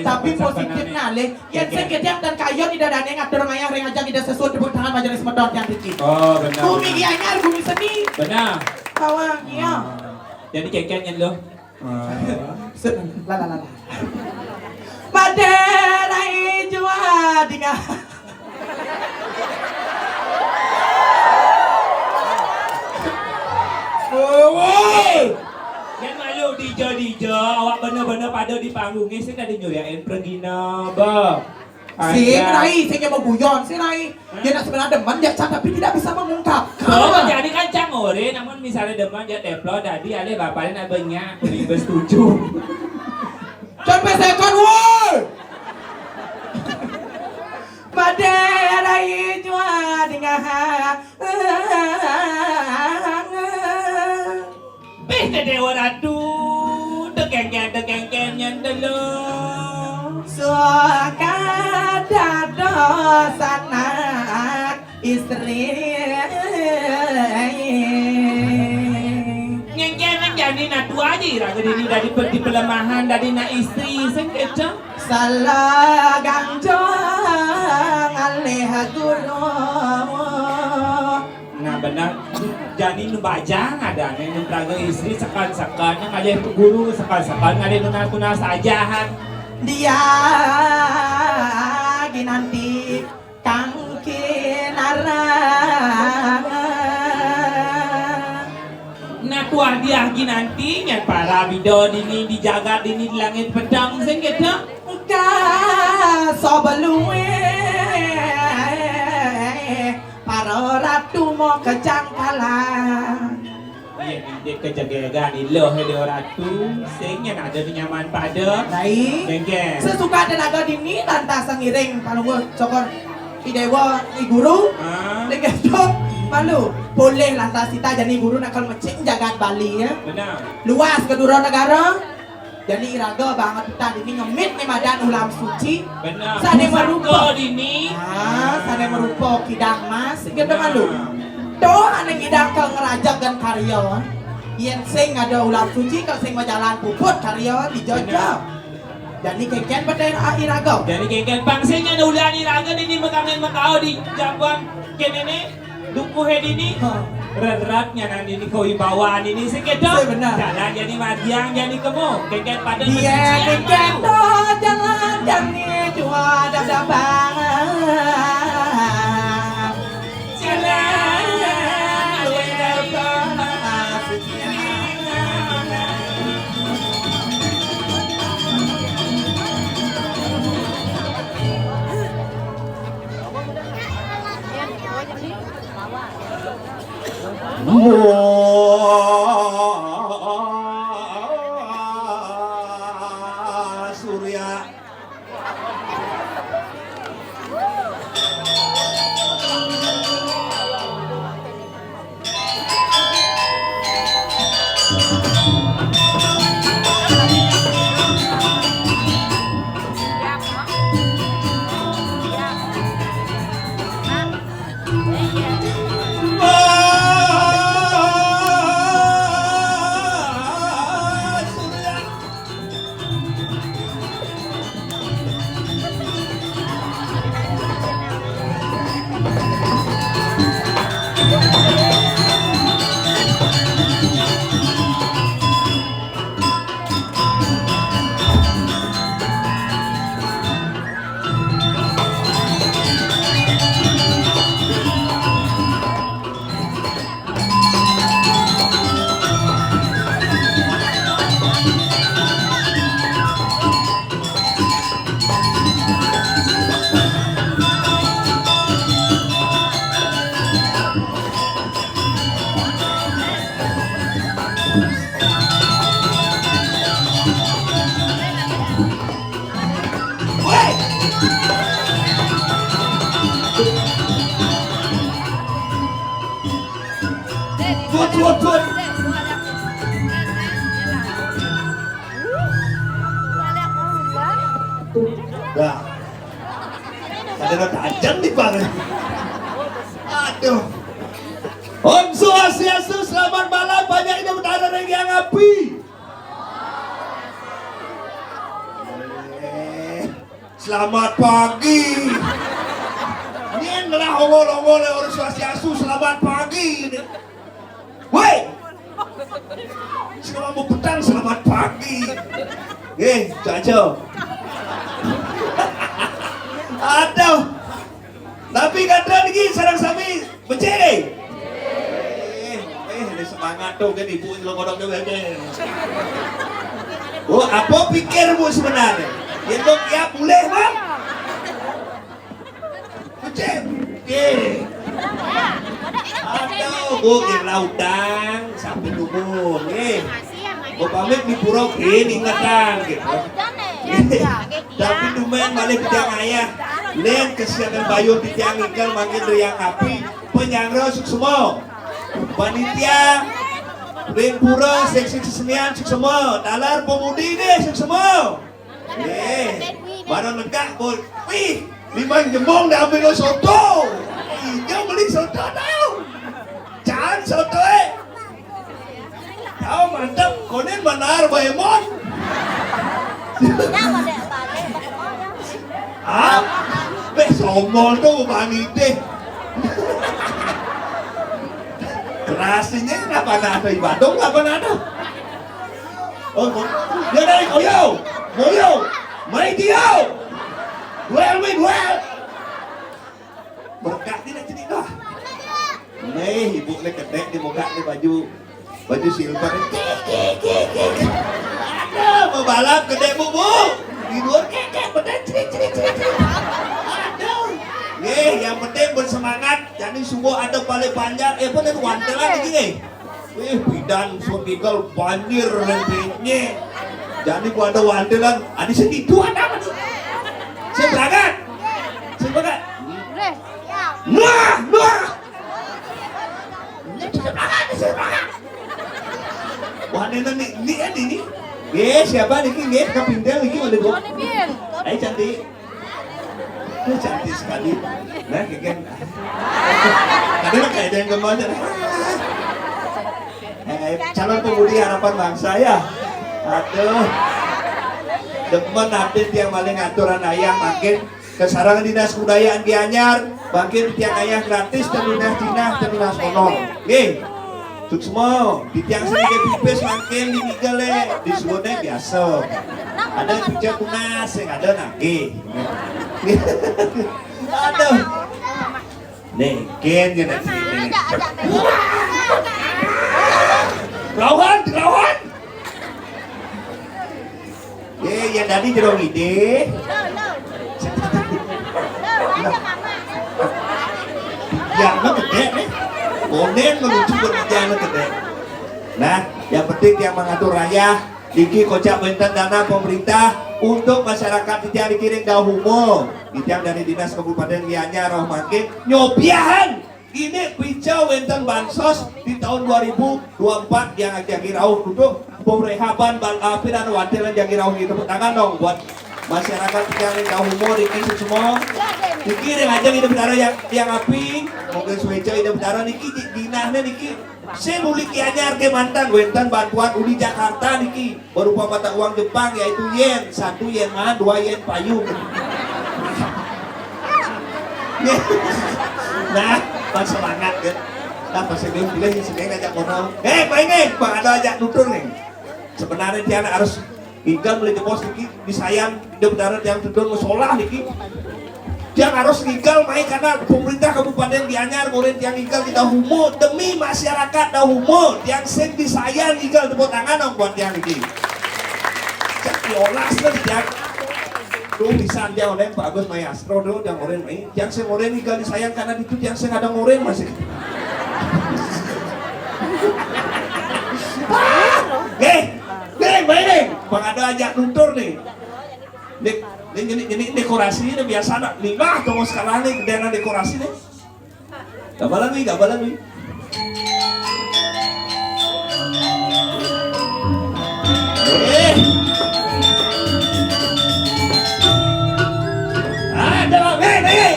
Tapi positifnya ale, yang sing ketiak dan kayo tidak ada yang ngatur ngayang ring aja tidak sesuai tepuk tangan majelis medot yang dikit. Oh, benar. Bumi gianyar, bumi seni. Benar. Kawan, iya. Jadi kekenya lo. Set, la, la, la, la. Madera ijua dinga. Woi. Yang malu dija-dija, awak bener-bener pada di panggungnya, sih tadi nyuriain pergi nabah. Sing, Rai, sing yang mau guyon, sing, Rai. Dia nak sebenarnya demen, dia cak, tapi tidak bisa mengungkapkan. Oh, jadi kan cang ore, namun misalnya demen, dia teplo, tadi ale bapaknya nak banyak, beli bersetuju. Jangan pesekan, woi. Madera ijua dinga. Bih, Dewa Ratu, dekengken, dekengken yang dulu. Suaka dados anak istri. Ngengken yang jadi nak tua aja, iraga dini dari pe-, di pelemahan, dari nak istri, sing keco. Salah ganjang alih guru. Nah, benar. Jani nu bajang ada nih, nu praga istri sekan-sekan, yang ada guru sekan-sekan, ada nunas-nunas ajahan. Dia ginanti kang kinarang. Nah, tuah dia ginanti, nyat para bido dini di jagat dini di langit petang, sing gitu. Ka sobeluwe. Para ratu mau kejangkalan. Iya, di, di kejegegan iloh, eh, Dewa Ratu. Sing yang ada di nyaman pada. Baik. Geng-geng. Sesuka tenaga dini, lantas sengiring, panunggu cokor, i Dewa, i Guru. Ah. Dengan dok, malu. Boleh lantas kita jadi guru nakal mecik jagat Bali, ya. Benar. Luas kedua negara. Jadi iraga banget kita dini ngemit ni madan ulam suci. Benar. Sane marupa dini. Ah, sane marupa kidang mas, gitu malu. Toh ane ngidang ke ngerajak dan karya. Yen sing ada ulam suci, kalau sing majalan puput karya dijojo. Jadi keken betul iraga. Jadi keken pang sing ada ulan iraga dini mekangen mekau di jabuan kenene. Dukuhe dini, rerat nyanan dini kewibawaan ini sekedo. Jalan jani madiang jani kemo, keket pada. Iya, keket jalan jani jua dada banget. Jalan, jalan, jalan. Wah, Surya. Tuh, tuh, tuh. Dah. Ada kata ajan nih, Bang. Aduh. Om Swastiastu, selamat malam. Banyak ini berada yang api. Eh, selamat pagi. Ini adalah ongol-ongol yang orang Swastiastu, selamat pagi ini. Woi. Selamat petang, selamat pagi. Eh, cocok. Aduh. Tapi kata lagi sareng sami becik. Eh, eh, ada semangat tuh kan ibu lo kodok tuh kan. Oh, apa pikir bu sebenarnya? Itu ya boleh, Bang. Becik. Eh. Aduh, bu kira utang sampai dulu. Eh. Gua pamit di pura gini ingetan gitu. Tapi dumen balik ke tiang ayah. Len kesiangan bayun di tiang ikan makin riang api. Penyangga suksma. Panitia ring pura seksi kesenian suksma. Taler pemudi deh suksma. Eh, barang negak pun. Wih, lima jemong dah ambil soto. Ih, dia beli soto tau. Jangan soto eh. Tahu mantap, konen benar Baemon. Ah, beh sombol tuh bang ide. Kerasinya kenapa nada Ibadah kenapa nada? Oh, oh. Dia dari Koyo, Koyo, main dia. Duel mi duel. Berkat ni nak cerita. Nih, ibu ni kedek di muka ni baju baju silver. Ada bebalap kedek bu bu. Di luar kekek betul cerit cerit cerit cerit. Aduh. Nih, yang penting bersemangat. Jadi semua ada paling panjang. Eh, pun ada wantelan lagi nih. Eh, bidan sutigal banjir lembeknya. Jadi gua ada wantelan. Ada segitu ada apa tuh? Saya berangkat. Saya berangkat. Wah, wah. Ini bisa banget, bisa banget. Wah, ini nih, ini kan ini. Ye, siapa nih? Ye, kepintel nih, ada dua. Ayo cantik. Ini cantik sekali. Nah, kayak ada kayak ada yang gemar. Eh, calon pemudi harapan bangsa ya. Aduh. Demen update yang paling aturan ayah makin Kesarangan Dinas Kebudayaan Gianyar, bangkit tiang ayah gratis, tenunas dinah, tenunas honor. Nggih. Suksma, di tiang seni ke pipis mangkin di migel e, di suwune biasa. Ada kerja tunas sing ada nagih. Aduh. Nih, gen ya nanti. Rauhan, rauhan. Eh, yang tadi jerong ide. Ya, lo gede nih. Onen menuju berjalan gede. Nah, yang penting tiang mangatur rayah, niki kocap wénten dana pemerintah untuk masyarakat titiang niki ring Dauhumo. Titiang dari Dinas Kabupaten Gianyar rauh mangkin nyobiahan, ini pica wénten bansos di tahun dua ribu dua puluh empat yang jagi rauh untuk perehaban ban api dan wantilan jagi rauh. Tepuk tangan dong buat masyarakat yang ring Dauhumo niki semua. Niki ring ajeng Ida Betara yang, yang aping, mungkin suéca Ida Betara niki di-, dinahnya niki. Sing uli Gianyar kémanten wénten bantuan uli Jakarta niki berupa mata uang Jepang yaitu yen, satu yen maan, dua yen payung. Nah, pas semangat kan. Nah, pas ini pilih sini ngajak kono. Eh, Pak ini, Pak ada ajak nutur nih. Sebenarnya tiang harus ikan beli jebos niki, disayan, Ida Betara tiang tedun masolah niki. Tiang harus ngigal mai karena pemerintah Kabupaten Gianyar ngorin tiang ngigal di Dauhumo demi masyarakat Dauhumo. Tiang sing disayan ngigal tepuk tangan dong buat tiang niki. Cak diolas kan tiang. Tuh bisa tiang onen Pak Agus Mayastro tuh tiang oren mai. Tiang sing oren ngigal disayan karena itu tiang sing ada ngoren masih. Nih, nih, baik nih. Bang ada ajak nutur nih. Nih, nih, ini, ini dekorasi ini biasa nak. Nih, nah, tunggu sekarang nih, gedéan dekorasi nih. Gabalan nih, gabalan nih. Eh. Ada, eh, eh.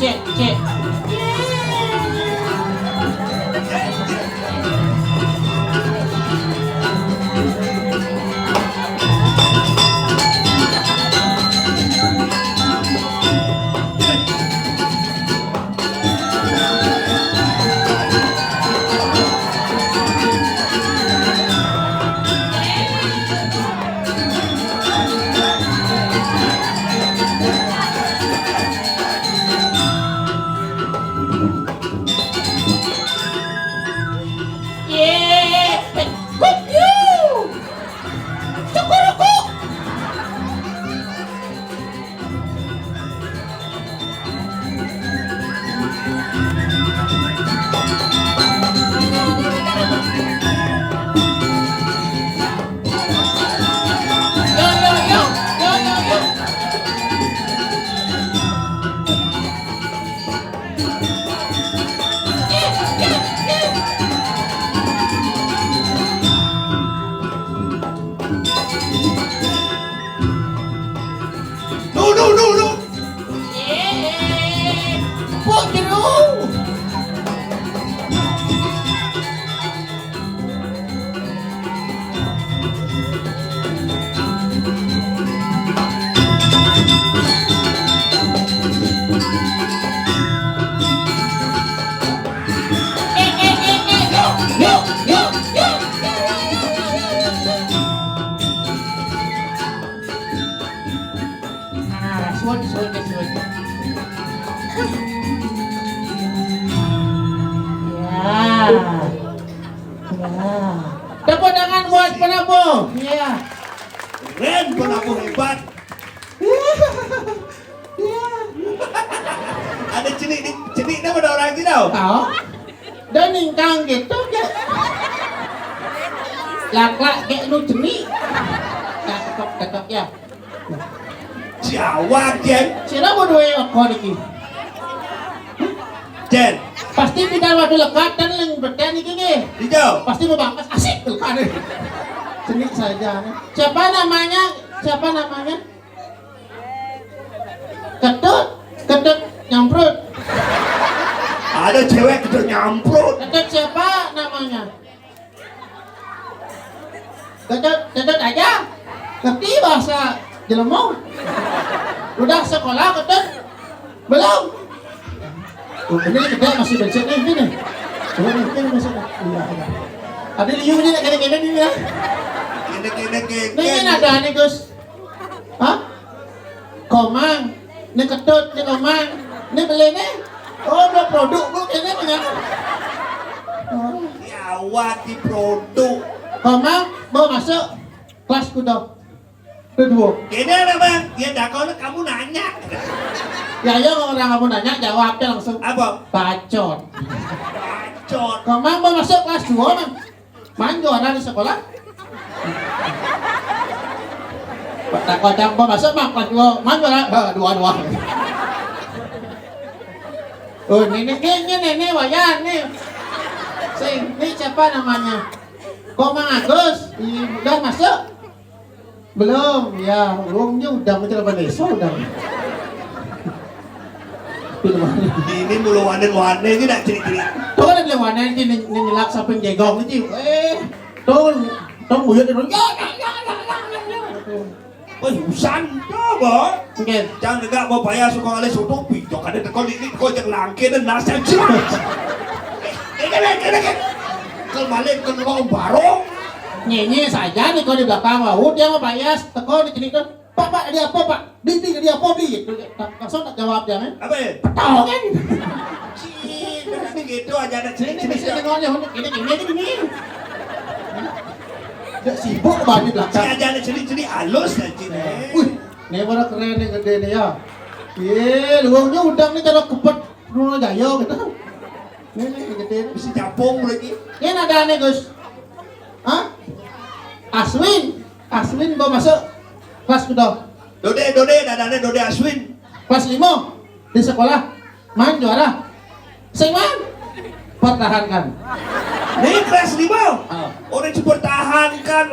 Cek, cek. Duh, duh, duh, duh. Pok jero. Nah, suwun, suwun, suwun. Ya. Ya. Tepuk tangan buat penabuh. Ya. Keren, penabuh hebat. Ya. Ada cenik di, cenik dah pada orang Cina. Tahu? Dan ningkang gitu, ya. Laklak kayak nu cenik. Nah, tetap, tetap, ya. Jawa, Jen. Sira mau duwe apa niki? Jen. Pasti pindah waktu lekat dan leng beten iki nggih. Ijo. Pasti mau bangkas asik lekane. Seni saja. Siapa namanya? Siapa namanya? Ketut, ketut nyamprut. Ada cewek ketut nyamprut. Ketut siapa namanya? Ketut, ketut aja. Ngerti bahasa jelema. Udah sekolah ketut? Belum. Oh, ini kita masih becek nih, ini. Coba nih, ini masih. Iya, ada. Ada liu ini, kene-kene nih ya. Kene-kene, kene. Nih, ini ada nih, Gus. Hah? Komang, ini ketut, ini komang, ini beli nih. Oh, udah produk bu, kene dengan. Oh. Awak di produk. Komang, mau masuk kelas kuda. Kedua. Ini apa, Bang? Dia takon kamu nanya. Ya, ya, orang kamu nanya, jawabnya langsung. Apa? Bacot. Bacot. Kamu mau masuk kelas dua, Bang? Main juara di sekolah? Takon kamu mau masuk, Bang, kelas dua. Main juara? Eh, dua, dua. Oh, ini, ini, ini, ini, Wayan, nih. Sing, ini siapa namanya? Kok Mang Agus? Iya, udah masuk? Belum, ya, belum, dia udah macam apa nih? So, udah. Belum ada. Ini mulu wanen-wanen, ini nak ciri-ciri. Tuh, ada bilang wanen, ini, ini nyelak samping jegong, ini. Eh, tuh, tuh, buyut, tuh. Ya, ya, ya, ya, ya, ya, ya. Wih, usan, coba. Oke. Jangan negak mau payah suka oleh soto, pijok ada teko di, di kau jangan langke dan nasi yang jelas. Ini, ini, ini, ini. Kembali ke ruang barong. Nyenye saja nih kau di belakang, wah, dia mau payah, teko di sini tuh. Pak, Pak, ada apa, Pak? Di, di, di apa, di? Langsung tak jawab dia, kan? Apa ya? Betul, kan? Cih, berarti gitu aja ada Ini cerita. Bisa dengarnya, ini, ini, ini, ini. Dia sibuk banget di belakang. Saya aja ada cerita-cerita halus aja nih. Wih, ini baru keren nih, gede nih ya. Iya, luangnya udang nih, cara kepet Bruno Jaya gitu. Ini, nih, gede nih. Bisa capung lagi. Ini ada nih, Gus. Hah? Aswin. Aswin mau masuk kelas kedua. Dode, Dode, dadane Dode Aswin. Kelas lima di sekolah. Main juara. Sing main. Pertahankan. Ini kelas lima. Oh. Orang dipertahankan.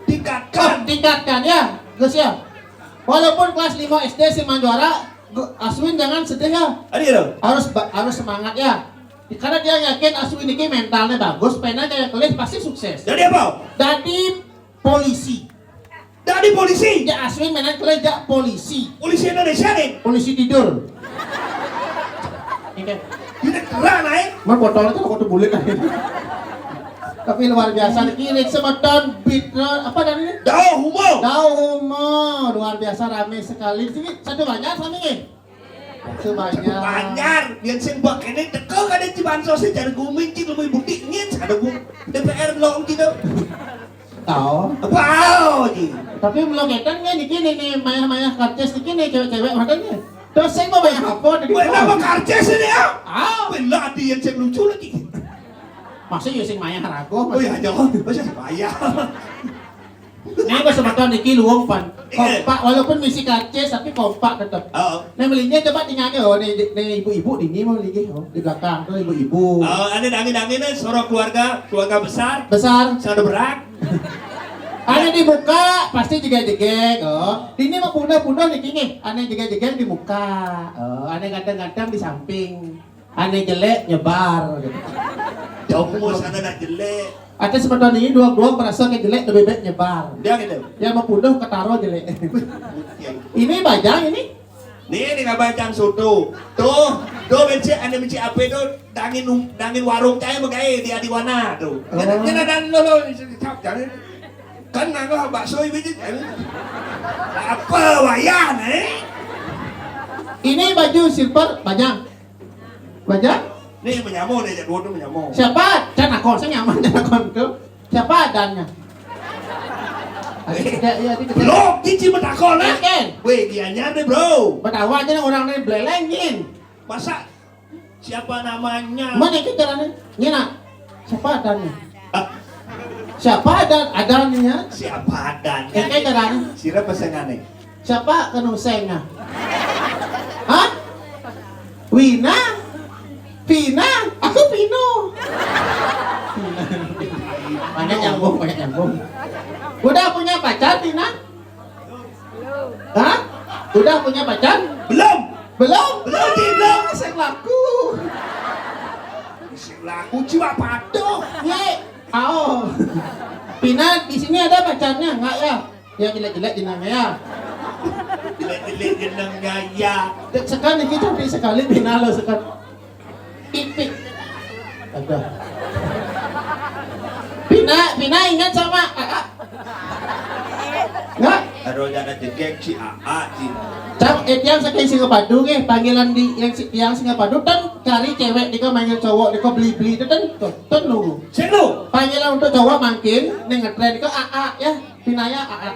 Tingkatkan. Oh, tingkatkan ya, Gus ya. Walaupun kelas lima S D sing main juara, Gu- Aswin jangan sedih ya. Ada ya? Harus ba- harus semangat ya. Karena dia yakin Aswin ini mentalnya bagus, pengen kayak kelis pasti sukses. Jadi apa? Jadi polisi. Jadi polisi. Ya Aswin menang kelis jadi polisi. Polisi Indonesia nih. Polisi tidur. Ini Ini keren, eh. Mau botolnya tuh kok bulit aja. Tapi luar biasa nih, ini semeton beat apa dan ini? Dao Humo. Dao Humo, luar biasa rame sekali. Sini satu banyak kami nih. Sebanyak. Banyak. Biar sing bak ini teko kada cibansos secara guming cik lebih bukti nyit ada bu D P R long gitu. Tahu. Apa ji? Tapi belum ngetan kan niki nih nih mayah-mayah karcis niki nih cewek-cewek makanya. Terus saya mau banyak apa tadi? Weh, nama karcis ini ya? Ah. Bela di yang saya lucu lagi. Masa ya sing mayah ragu. Oh iya, jangan. Masa saya mayah. Ini pas semeton niki luwung pan. Iya. Kompak walaupun misi karcis tapi kompak tetep. Oh. Nah, melinya coba tinggalnya oh nih, nih ibu-ibu di ini mau lagi oh di belakang tuh ibu-ibu. Oh, ada dangi-dangi nih sorok keluarga, keluarga besar. Besar. Sana berak. Ada di muka pasti jegeg-jegeg oh. Di ini mah punah-punah niki nih. Ada jegeg-jegeg di muka. Oh, ada ganteng-ganteng di samping. Ane jelek nyebar gitu. Jauh sana nak jelek. Ada sebentar ini dua-dua merasa ke jelek lebih baik nyebar. Dia gitu. Dia mau punduh ketaro jelek. Ini bajang ini. Nih ini nggak bajang soto. Tuh, tuh benci ane benci apa itu dangin um- dangin warung cai megai di Adiwana tuh. Jangan Oh. Jangan dan lo lo cap jangan. Kan nggak bakso ini apa wayah nih? Ini baju silver bajang. Baca? Nih menyamo nih, jadwal tuh menyamo. Siapa? Can aku saya nyaman can aku tuh. Siapa adannya? Ada tidak ya di kita. Lo kici metakon eh? Kan? Weh, dia nyar deh bro. Betawa aja nih orang nih belelengin. Masa siapa namanya? Mana itu caranya? Nyina. Siapa adannya? Ah. Siapa adan adannya? Siapa adannya? Kayak caranya. Sira pesengan nih. Siapa kanu sengnya? Hah? Wina? Vina? Aku Vino. Banyak nyambung, banyak nyambung. Udah punya pacar, Vina? Hah? Udah punya pacar? Belum. Belum? Belum, Ci, belum. Sing laku. Sing laku, jiwa padoh. Ye. Oh. Vina, di sini ada pacarnya? Enggak ya? Yang jelek-jelek jenengnya ya. Jelek-jelek jenengnya ya. Sekarang ini cantik sekali Vina lo sekarang. Ipik. Ada. Vina, Vina ingat sama kakak? Enggak? Karo jana jegeg si Aa, si. Cang, eh, tiang saking Singapadu nggih, panggilan di yang si, tiang Singapadu ten kari cewek dika manggil cowok dika beli-beli itu ten, ten lu. Sing lu. Panggilan untuk cowok mangkin, ning ngetren dika Aa ya, pinaya Aa.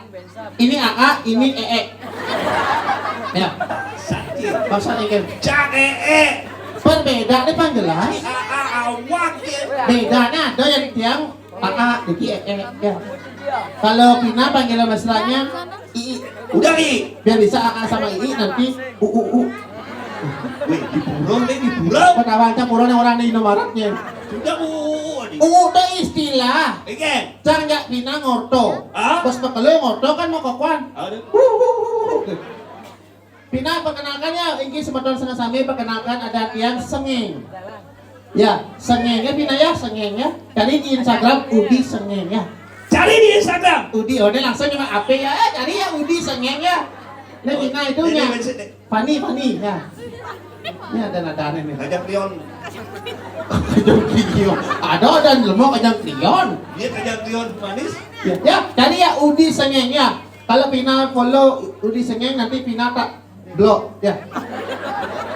Ini Aa, ini Ee. Ya. Sakit. Maksudnya kan. Cang Ee. Berbeda nih panggilan. Aa awak ya. Bedanya ada yang tiang Aa, jadi Ee, ya. Kalau Pina panggilan mesranya Ii. Udah, Ii. Biar bisa Aa sama Ii nanti U U U. Wih, di pura nih, di pura. Ketawa aja pura nih orang di Indomaretnya. Sudah, U U U nih. U U U itu istilah. Iya. Cang jak Pina ngorto. Hah? Bos pekele ngorto kan mau kokoan. Aduh. U U U. Pina, perkenalkan ya, inggih semeton setengah sami, perkenalkan ada tiang Sengeng. Ya, Sengeng ya Pina ya, Sengeng ya. Cari di Instagram Udi Sengeng ya. Cari di Instagram. Udi, oh, ini langsung cuma A P ya, eh, cari ya Udi Sengeng ya. Ini Pina itu ini ya. Ini Fani, Fani ya. Ini ada nadanya nih. Kajang Krion. Kajang Krion. Ada, ada lemok Kajang Krion. Dia Kajang Krion manis. Ya, ya, cari ya Udi Sengeng ya. Kalau Pina follow Udi Sengeng, nanti Pina tak blok ya.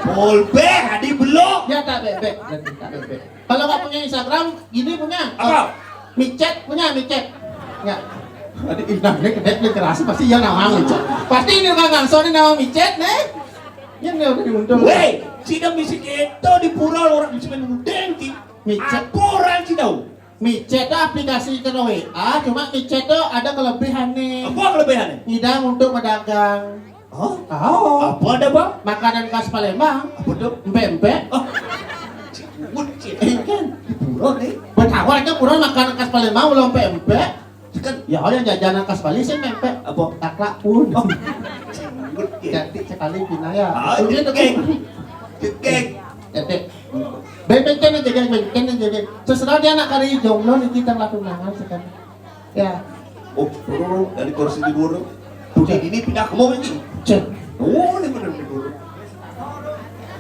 Follow back, adi blok. Ya tak bebek, nanti tak bebek. Kalau nggak punya Instagram, gini punya. Apa? Micet punya, micet. Nggak. Tadi Inang ini kedek nih keras, pasti ya nama micet. Pasti ini orang langsung ini nama micet nih. Ini udah diuntung. Weh, sida misi keto di pura orang misi main udeng ki. Micet. Apa orang sida? Micet itu aplikasi kena W A, cuma micet itu ada kelebihan nih. Apa kelebihannya? Ngidang untuk pedagang. Hah? Tahu. Apa ada, Bang? Makanan khas Palembang. Apa tuh? Empek-empek. Oh. Cibut, cibut. Eh, kan? Di pura nih. Betawar kan pura makanan khas Palembang, belum empek-empek. Kan? Ya, yang jajanan khas Bali sih empek-empek. Apa? Taklak pun. Oh. Cibut, ya. Cantik sekali Pina ya. Ah, Itu dia jegeg. Jegeg. Cantik. Benten aja, geng, benten aja, geng. Seserah dia nak kari jomblo nih kita melakukan sekarang. Ya. Oh, turun dari kursi tidur. Udah ini pindah ke mau ini. Cek. Oh, ini bener tidur.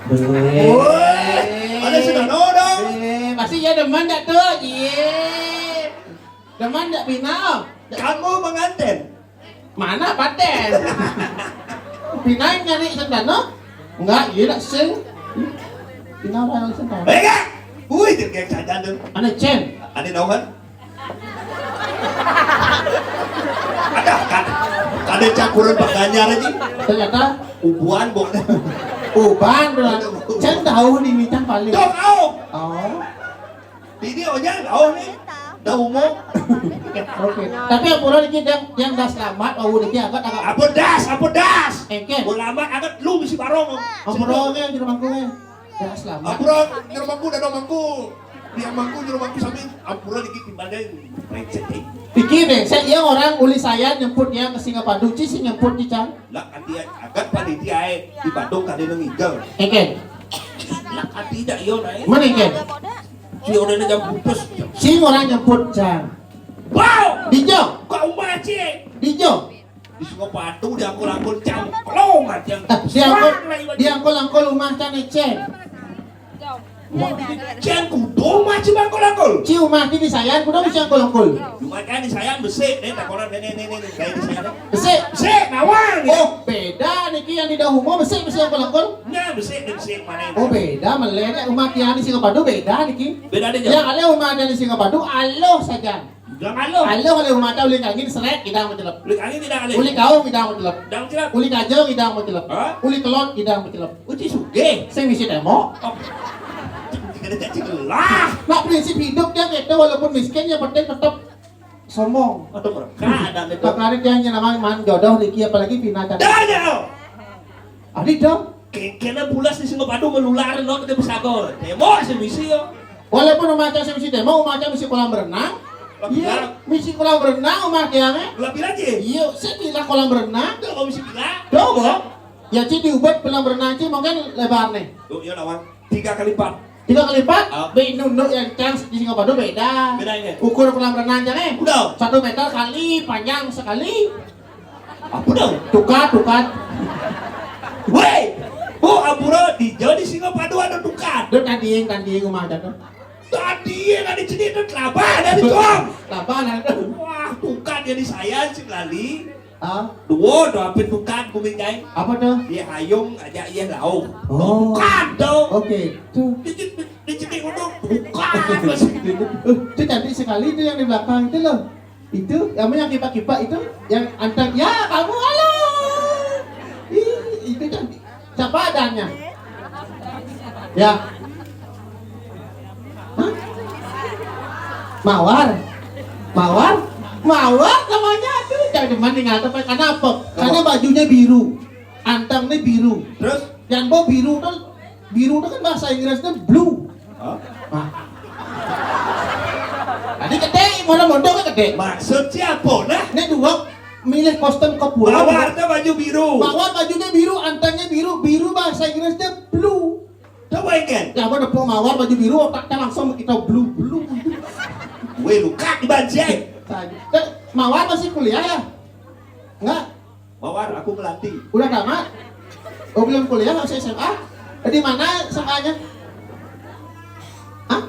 Woi, ada sudah nodong. Eh, pasti ya demen dak tuh? Iya. Demen dak Pina? Kamu menganten. Mana paten? Pina nyari sentano? Enggak, iya nak sing. Pina orang sentano. Eh, enggak. Wih, jegeg saja tuh. Ane Cen. Ane naon? Ada kan? Ada campuran Pak Ganjar aja. Ternyata ubuan, Bok. Uban, Bro. Cen tahu di Micang paling. Dong, au. Oh. Ini ojang, oh nih. Dah umum. Oke. Tapi yang pura dikit yang, yang dah selamat, oh dikit agak agak. Apa das? Apa das? Engke. Ulama agak lu bisi barong. Ampura yang di rumahku ya. Dah selamat. Ampura di rumahku, dah mangku. Dia mangku di rumahku sambil ampura dikit di badan. Brengsek, eh. Pikir deh, saya iya orang uli saya nyemput dia ke Singapadu, ci sih nyemput di Cang. Lah, kan dia agak panitia, eh, di Badung kan dia ngigel. Engke. Lah, kan tidak, iyo, nah, eh. Mana engke? Si orang jam putus. Si orang nyemput Cang. Wow! Dijo. Kau umah, Ci. Dijo. Di Singapadu diangkul-angkul cangklong aja. Diangkul, diangkul-angkul rumah Cang Ecen. Wah, Cen kudu mah Ci bangkul-angkul. Ci rumah Ci di Sayan, kudu mesti angkul-angkul. Cuma kan di Sayan besik, nih, takonan, nih, nih, nih, nih, kayak di Sayan, nih. Besik. Besik, nawang, gitu. Oh, beda niki yang di Dahumo besik, mesti angkul-angkul. Nah, besik, nih, besik, mana ini? Oh, beda, melenya rumah tiang di Singapadu beda niki. Beda deh, yang ada rumah tiang di Singapadu, aloh saja. Bilang aloh. Aloh oleh rumah tau, uli kangin seret, kita mau celep. Uli kangin tidak ada. Uli kaung, kita mau celep. Dang celep. Uli kajeng, kita mau celep. Hah? Uli kelot, kita mau celep. Uci sugih. Sing misi tembok. Oh. Tidak cacing lah. Nah, prinsip hidup dia gitu, walaupun miskin, yang penting tetap sombong. Aduh, mereka ada itu. Makanya dia yang namanya man jodoh niki, apalagi Pina tadi. Dah, dah. Adi dong. Ke-, kena bulas di Singapadu menular, no, kita bisa gol. Tembok sih misi yo. Walaupun rumah saya misi tembok, rumah saya misi kolam berenang. Lah, iya, bilang. Misi kolam berenang rumah dia, eh. Lah, bilang aja. Iya, saya bilang kolam berenang. Tuh, kalau misi bilang. Tuh, Bang. Ya, Ci, di Ubud kolam berenang, Ci, mungkin lebar nih. Tuh, iya, lawan. Tiga kali lipat. Tiga kali lipat? Ah. Be, nunduk yang chance di Singapadu beda. Bedanya? Ukur kolam renang, Cang, eh. Udah. Satu meter kali panjang sekali. Apa dong? Tukat, tukat. Weh, oh, ampura, di jauh di Singapadu ada tukat. Dia tanding, tanding rumah aja tuh. Tanding ada cedik tuh, kelapa ada di tuang. Kelapa ada tuh. Wah, tukat jadi saya si Lali. Ah, dua tu apa tukang kulit jai? Apa tu? Dia hayung aja ia lauk. Oh. Bukan tu. Okey, tu. Dia, dia, dia cakap ngomong, bukan. Eh, tu cantik sekali tu yang di belakang tu loh. Itu, kamu yang kipak-kipak itu, yang anteng. Ya, kamu, halo. Ih, itu cantik. Siapa adanya? Ya. Hah? Mawar. Mawar. Mawar namanya tuh. Jangan cuma ingat apa? Karena apa? Karena bajunya biru. Anteng nih biru. Terus? Yang bawa biru tuh, biru tuh kan bahasa Inggrisnya blue. Hah? Nah. Tadi gede, mana mondok gede. Maksud siapa nah? Ini dua milih kostum ke pulau. Mawar tuh baju biru. Mawar bajunya biru, antengnya biru, biru bahasa Inggrisnya blue. Coba kan? Ya, apa nepuk mawar baju biru, otaknya langsung kita blue blue. Gue luka di banjai. Saja. Eh, mawar masih kuliah ya? Enggak. Mawar, aku melatih. Udah tamat? Oh, belum kuliah, masih S M A? Eh, di mana S M A-nya? Hah?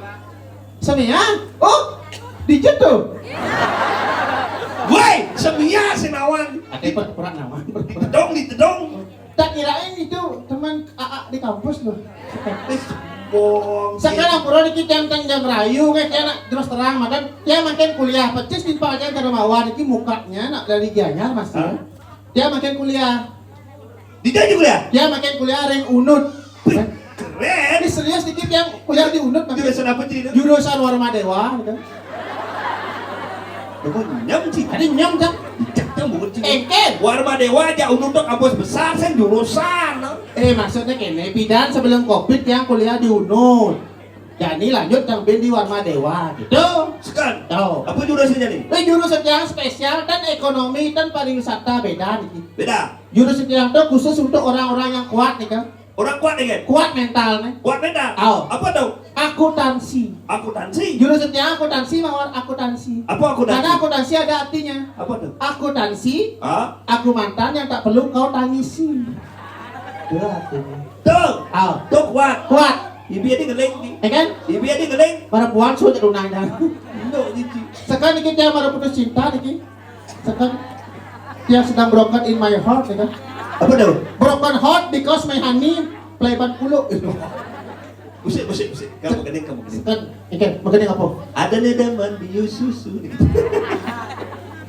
Semia? Oh, di situ. Woi, semia si Nawan. Ada perpura Nawan. Di tedong, di tedong. Tak kirain itu teman A A di kampus loh. Wis, bohong. Sekarang pura dikit yang teng jam rayu kayak dia nak terus terang makan dia makin kuliah pecis di pajan ke rumah niki mukanya nak dari Gianyar mas. Hah? Dia makin kuliah. Di dia juga kuliah? Dia makin kuliah ring unut. Wih, keren. Ini serius dikit yang kuliah di unut makin. Jurusan apa sih itu? Jurusan Warma Dewa gitu. Kamu nyem sih. Ada nyem kan? Cek tuh bukan sih. Engkel. Warma Dewa aja unut tuh kampus besar saya jurusan. Eh, maksudnya gini, bidan sebelum covid yang kuliah di unut. Jadi lanjut yang bin di Warma Dewa gitu. Sekarang. Tahu. Apa jurusannya nih? Eh, jurusan yang spesial dan ekonomi dan pariwisata beda nih. Beda. Jurusan yang tuh khusus untuk orang-orang yang kuat nih kan. Orang kuat nih kan? Kuat mental nih. Kuat mental. Tahu. Apa tuh? Akuntansi. Akuntansi. Jurusan yang akuntansi mawar akuntansi. Apa akuntansi? Karena akuntansi ada artinya. Apa tuh? Akuntansi. Ah? Aku mantan yang tak perlu kau tangisi. Itu artinya. Tuh. Tahu. Tuh kuat. Kuat. Ibu dia ngeling nih. Ya kan? Ibu dia ngeling. Para puan sudah tunai dah. Indo gitu. Sekarang kita para putus cinta nih. Sekarang dia sedang broken in my heart ya kan? Apa tuh? Broken heart because my honey play ban puluh. Musik, musik, musik. Kamu gede, kamu gede. Sekarang, ya kan? Begini apa? Ada nih demen biu susu.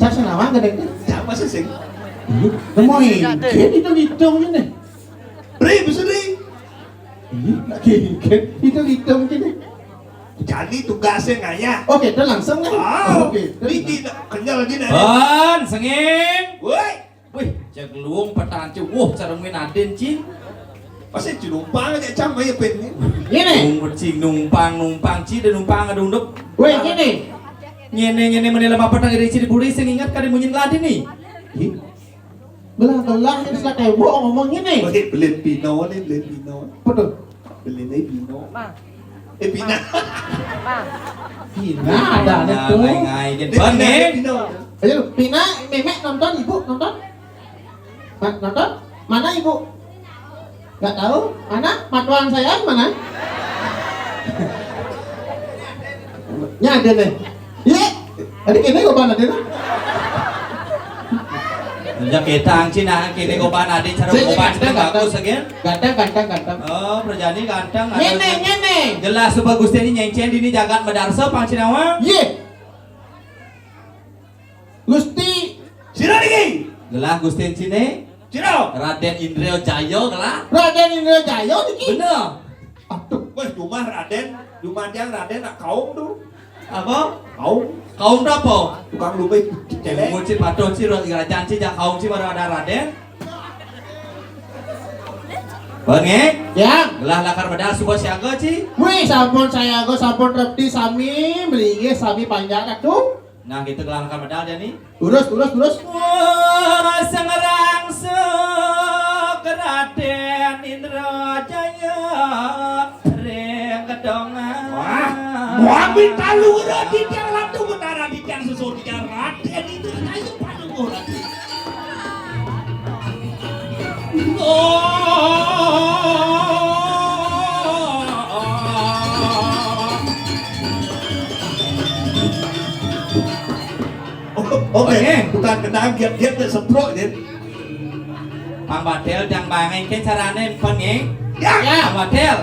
Cak senawa gede. Cak masih sing. Iya. Nemoin. Dia hitung-hitung ini. Ri, bisa ri. Iya, lagi hitung-hitung gini. Jadi tugasnya ngaya. Oke, itu langsung kan? Ah, oke. Ini tidak kenyal lagi nih. Ban, senging. Woi. Wih, cek luung petan ci. Wah, cara main adin ci. Pasti ci numpang aja cam aja pen ini. Ini. Numpang ci, numpang, numpang ci, dan numpang ada unduk. Woi, ini. Ngene ngene menilai apa tang iri ci di buri sing ingat kali munyin ladin nih. Ih. Belah-belah ini sudah kayak bohong ngomong ini. Oke, belen pino nih, belen pino. Betul. Belen aja pino. Eh, pina. Pina ada anak tuh. Ngai-ngai, Dia ban, pina, nih. Dia pina. Ayo, Pina, Memek nonton, Ibu nonton? Ma- nonton? Mana Ibu? Nggak tahu? Mana? Matuan saya mana? Nya ada deh. Iya. Tadi kene kok mana dia? Ya kita angci nah kene kok mana ada cara Saya kok mana ganteng, bagus ganteng. Again. Ganteng, ganteng, ganteng. Oh, Perjani ganteng. Ngene, ngene. Jelas tuh bagus ini nyencen di ini jagat medarsa pang cinawa. Iya. Gusti. Sira niki. Gelah Gusti cine. Sira. Raden Indra Jaya gelah. Raden Indra Jaya niki. Bener. Aduh. Wes cuma Raden, cuma dia Raden nak kaum tuh. Apa? Kaum. Kaum apa? Tukang lumbe celek. Mungkin patuh sih kerajaan sih jak kaum sih baru ada Raden. Bengek. Ya. Gelah lakar medal suba siaga ci. Wih, sampun saya go sampun repti sami, melinggih sami panjang tuh. Nah, gitu gelah lakar medal jadi. Terus, terus, terus. Wah, sangrang suk Raden Indra Jaya ring gedongan. Wah, wah, minta luhur di tiang ratu utara di tiang susu di tiang Raden Indra Jaya palu. Oke, oke. Bukan kendang, giat-giat, dia setruk, Din. Pang Badel, dang bangai, ke carane, pon, nggih? Ya. Ya. Pang Badel.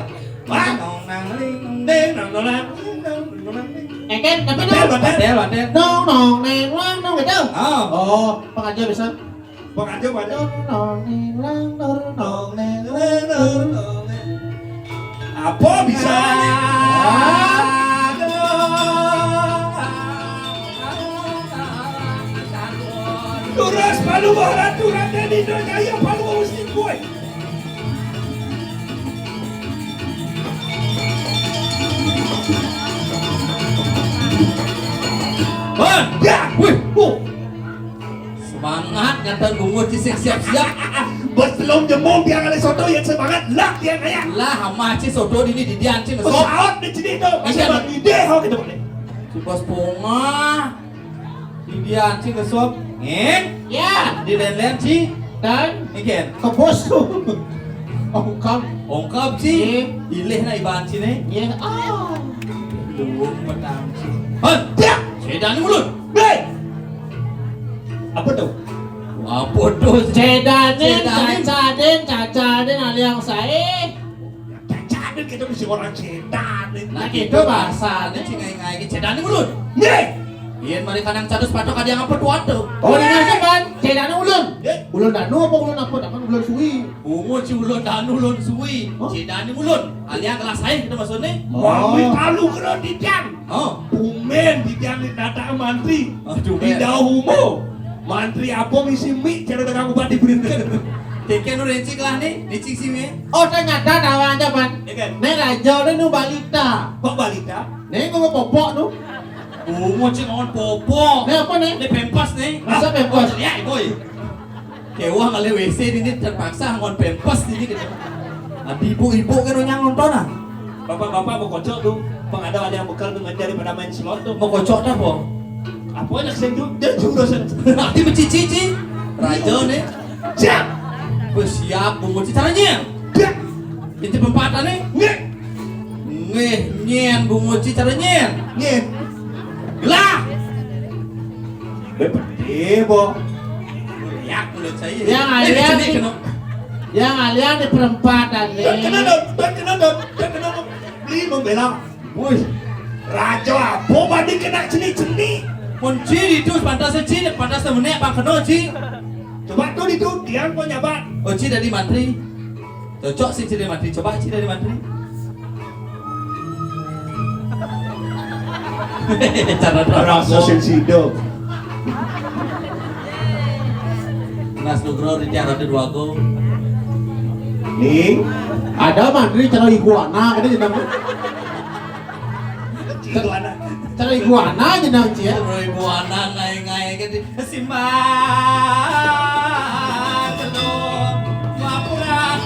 Wah. Nong nang ling, nong ding, nong nong nang, nong nong nang, nong nong nang, ding. Eh, kan, tapi Badel, dong. Badel. Badel, Badel. Nong, nong, neng, nong, nong, gitu. Oh. Oh, pengajar bisa. Pengajar, pengajar. Nong, nong, neng, nong, nong, nong, neng, nong, nong, neng. Apa bisa? Turas palu barat, turas dari Indonesia, palu mesti boy. Ban! Ya! Wih! Uh! Semangat, nyata bungut, ci, sing siap-siap. Bos belum jemung, dia kali soto yang semangat, lah dia kayak. Lah, ama ci soto dini didian, ci ngesop. Pesawat di sini tuh, masih. Iya. Bang ide, ho, gitu, Bang. Ci bos pongah. Didian, ci ngesop. Ngen? Ya. Di len-len, ci. Dan? Ngen. Kebos tuh. Ongkap. Ongkap, ci. Iya. Ilih na iban, ci, ne. Iya. Ah. Duung petang, ci. Hah? Ya. Sedan mulut. Hei! Apa tuh? Apa tuh? Cedanin, cedanin. Cacanin, cacanin, aliang sae. Cacanin kita mesti orang cedanin. Nah, gitu bahasanya, ci ngai-ngai, cedanin mulut. Nih! Iya, mari kanang cadus patok ada yang apa tuh, ada. Oh, ini aja, Ban. Cedanin ulun. Eh? Ulun danu apa ulun apa? Taman ulun suwi. Bungut ci ulun danu, ulun suwi. Hah? Cedanin ulun. Aliang gelas air kita maksudnya. Mami palu kena didian. Oh. Bumen didian di data mantri. Aduh, di men. Dauhumu. Mantri apa misi mi cara dagang ubat diberikan. Keke nu rencik lah nih, rencik sih mi. Oh, ternyata nawa aja, Ban. Iya kan? Nih raja udah nu balita. Kok balita? Nih ngomong popok nu. Bungut ci ngomong popok. Nih apa nih? Nih pempas nih. Masa pempas? Ya, boy. Kewah ngalih W C ini terpaksa ngon pempes ini gitu. Nah, ibu-ibu kan nyang nonton ah. Bapak-bapak mau kocok tuh, pang ada yang bekal tuh ngajar daripada main slot tuh. Mau kocok dah, po? Apa anak sendu? Dia jurus. Nanti mencici-cici. Raja nih. Siap. Wes siap, bungut ci caranya. Siap. Ini perempatan nih. Nggih. Nggih, nyen, bungut ci cara nyen. Nyen. Lah. Bebe, bo. Yang alian di perempatan nih. Kena dong, kena dong, kena dong. Beli membela. Wih. Raja apa badi kena ceni-ceni? Mun ci itu pantas ci, pantas temenek bang kena ci. Coba tuh itu, dia kok nyabat. Oh, ci dari mantri. Cocok sih, ci dari mantri. Coba ci dari mantri. Cara rasa sing sido. Nas Nugroho di tiara di dua go. Nih, ada mantri cara iguana, ada jenang. Iguana. Cara iguana jenang, ci ya. Cara iguana, ngai-ngai, gitu. Simbah telung laporan.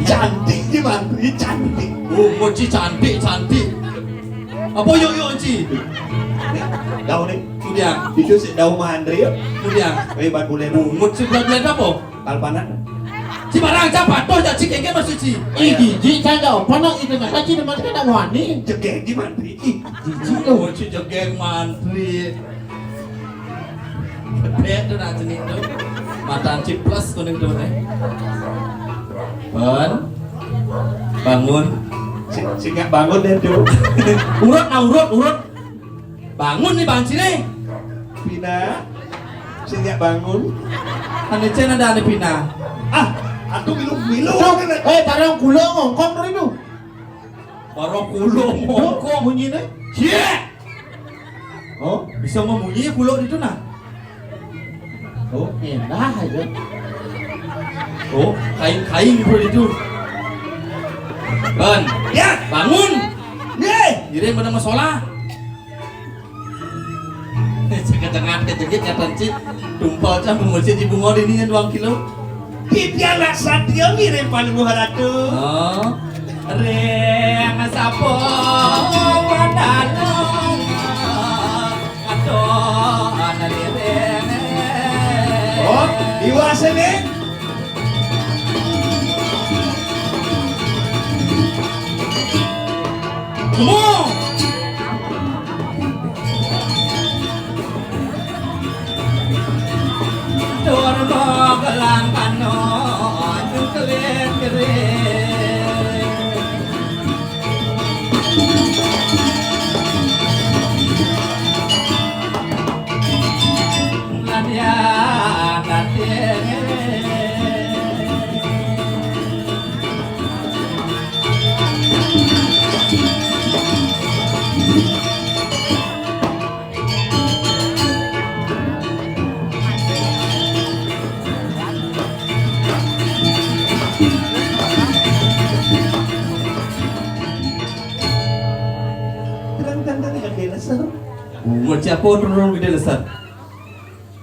Cantik ni mantri, cantik. Oh, moci cantik, cantik. Apa yuk, yuk, Ci? Daun ni. Kemudian. Itu si daun mantri, yuk. Kemudian. Hebat boleh. Bungut si bulan-bulan apa? Kalpanan. Ci barang aja patuh, ya, Ci, kengke masuk, Ci. Ih, jijik, Ci, nggak apa nak itu, nggak, Ci, demen kan nak wani. Jegeg di mantri. Ih, jijik lo. Oh, Ci jegeg mantri. Gede tu nak jenis tu. Matan ciples kuning tu, eh. Ban. Bangun. Si, si nggak bangun deh tu. Urut, nah, urut, urut. Bangun ni, Bang Cine. Pina, sing nyak bangun. Ane Cen ada ane Pina. Ah, aduh milu-milu. Cok, eh, tarang kula ngongkong dari tu. Tarang kula ngongkong. Bunyi ni? Cie! Oh, bisa memunyi kula itu nah. Oh, endah aja. Oh, kain-kain kula itu. Ban. Ya. Bangun. Ye. Ngiring pada masalah. Ceketengah kejegit nyatan cik. Tumpal cah mengusir di bunga dini yang dua kilo. Titiang nak satia ngiring paling muharatu. Oh. Ring sapo padano. Aduh, anak ring. Oh, iwas Sini. Mo. Tur mo gelang kano, cuklit kering. Terang-terang yang dia lesar. Buat siapa orang-orang gede lesar?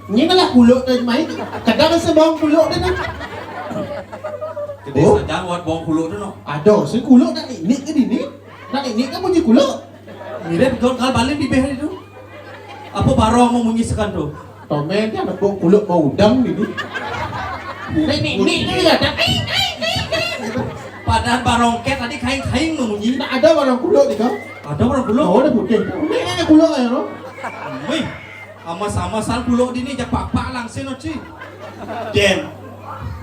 Ini malah kuluk tadi main. Kadang saya bawang kuluk tadi, nah. Gede. Oh. Saja buat bawang kuluk tadi, no. Aduh, si kuluk nak ini ke dini? Nak ini kan bunyi kuluk. Mirip betul kalau balik bibir itu. Apa barong mau munyi sekan tu? Tomen kan ada bawang kuluk mau udang ini. Nek nek nek tu ya, dah. Padahal barong ket tadi kain-kain mau munyi. Nak ada barong kuluk ni kau? Ada barong kuluk. Oh, ada putih. Ini, ini kuluk ya, no? Wih. Ama-ama san kuluk dini jak papa langsung, Ci. Jen.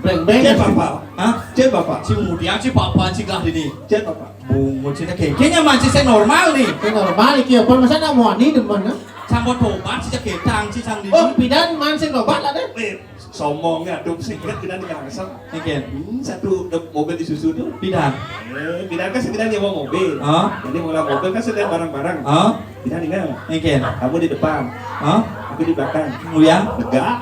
Beng beng. Jen papa. Hah? Jen papa. Ci mudian ci papa ci gah dini. Jen papa. Bungut ci tak kayaknya manci saya normal nih. Saya normal iki apa masa nak mau ani demen, nah? Sambut tobat ci caketang ci sang dini. Oh, pidan man sing tobat lah deh. Eh, sombongnya tuh sih kan tidak dikasih. Engken. Hmm, satu de-, mobil Isuzu tuh. Pidan. Eh, pidan kan sekedar nyewa mobil. Hah? Jadi mulai mobil kan sekedar barang-barang. Hah? Pidan ingat. Engken. Kamu di depan. Hah? Aku di belakang. Ngudiang? Tegak.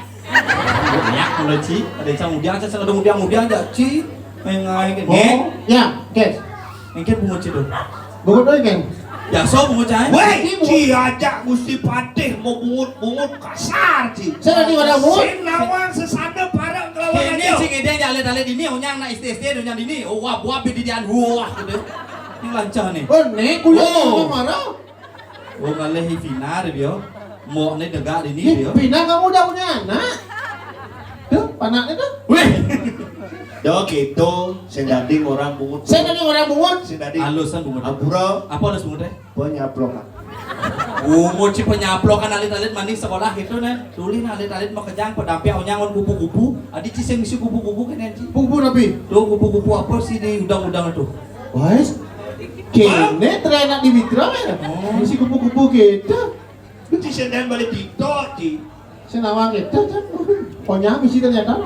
Banyak mulai ci. Ada yang ngudiang, saya ada ngudiang-ngudiang aja ci. Main-main. Oh, ya, guys. Engken bungut ci tuh. Bungut tuh, Ken. Biasa bungut cai. Woi, ci aja Gusti Patih mau bungut-bungut kasar ci. Saya tadi ada bungut. Sing nawang sesada para kelawan. Ini aja. Sing ide yang alit-alit ini, onyang nak S T S T, onyang ini. Oh, wah, buah bididian, wah, gitu. Ini lancar nih. Oh, nih, kulit. Oh. Marah. Oh, kalih Ivina dia. Mok ni degak dini dia. Ivina kamu udah punya anak? Tuh, panaknya tuh. Weh. Dah gitu, sing dadi orang bungut. Sing dadi orang bungut. Sing dadi. Alusan bungut. Ampura. Apa alus bungut, eh? Penyaplokan. Bungut ci penyaplokan alit-alit maning sekolah itu, nih. Tulis alit-alit makejang pedampiak onyang ngon kupu-kupu. Adi ci sing misi kupu-kupu kene ci. Kupu napi? Tuh kupu-kupu apa sih di udang-udang tuh? Wais, kene terenak di Mitra ya. Oh. Misi kupu-kupu gitu. Ci senden balik TikTok ci. Senawang gitu kan. Pokoknya misi ternyata.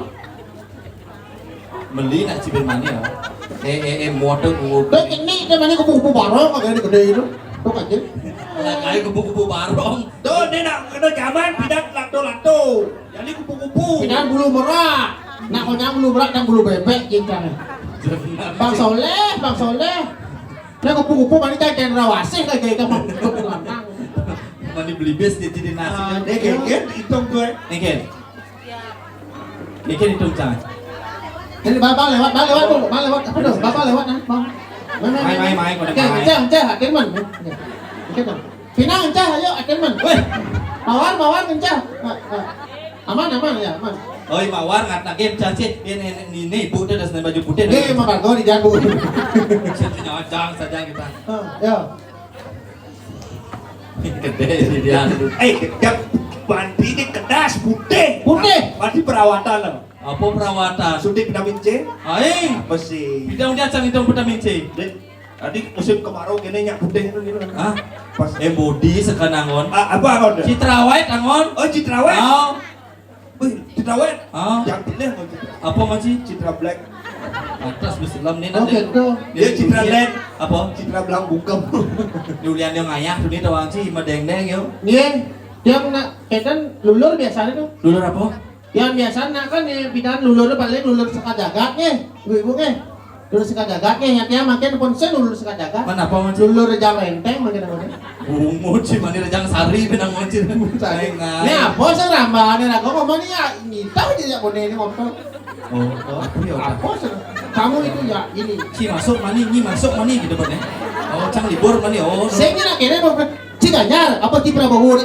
Meli nak cibir mani ya. Eh eh eh motor kupu. Tuh ini dia mana kupu-kupu barong agak gede itu. Tuh aja. Lah kayak kupu-kupu barong. Tuh dia nak kena zaman pidat lato-lato. Jadi kupu-kupu. Pidan bulu merak. Nak konyang bulu merak dan bulu bebek gitu. Bang Soleh, Bang Soleh. Dia kupu-kupu mana cai cendrawasih lagi itu mah. Mani beli bis di di nasi. Ah, dia kayak hitung tuh. Eh. Niki. Niki hitung cai. Jadi bapak lewat, bapak lewat tuh, bapak lewat. Apa tuh? Bapak lewat nah, Bang. Mai, mai, mai, mai, mai. Cah, cah, cah, Firman. Oke, Bang. Pinang cah, ayo, akhir man. Weh. Mawar, mawar, kencah. Ah, ah. Aman, aman, ya, aman. Oi, mawar, ngat lagi, cah, cih. Ini, ini, ini, ibu tuh udah seneng baju putih. Ini, emang bagus di jago. Saya nyocang saja kita. Ah, ya. Gede ini dia. Eh, dia banti ini kedas, putih. Putih. Banti perawatan loh. Apa perawatan? Suntik vitamin C. Aing. Apa sih? Bidang dia sang hitung vitamin C. Dek, tadi musim kemarau gini nyak putih itu gitu. Hah? Pas eh body sekanangon. Ah, apa angon? Citrawet angon. Oh, Citrawet. Oh. Wih, Citrawet. Oh. Yang pilih angon Citrawet. Apa masih? Citra Black. Atas besi lam nih. Oh, nanti. Gitu. Dia Citra Black. Apa? Citra Belang Bungkem. Julian yang ngayah tuh nih tawang sih, medeng-deng yo. Iya. Dia nak kedan lulur biasanya tuh. Lulur apa? Yang biasa nak kan ya pidan lulur paling lulur sekajagat nih, ibu-ibu nih. Lulur sekajagat nih, ya tiang makin pun saya lulur sekajagat. Mana apa mancing? Lulur Rejang Renteng makin apa nih? Bungut sih mani Rejang Sari benang mancing. Sari. Ini apa sih rambahane aku ngomong nih ya, nitah aja ya kone ini motor. Oh, oh, iya. Apa sih? Kamu itu ya ini. Si masuk mani, ini masuk mani gitu kan ya. Oh, cang libur mani. Oh. Saya kira kira mau Ciganyar apa Ci Prabowo?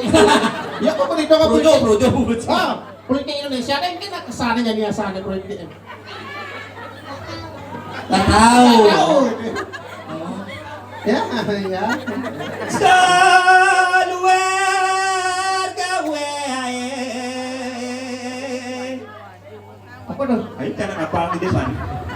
Ya kok berita apa? Projo, Projo. Ah. Politik Indonesia kan kita kesana jadi asalnya politik. Nggak tahu. Nggak tahu. Oh. Ya, ya. Keluar gawe ae. Apa tuh? Ayo, cara apa gitu, Pan?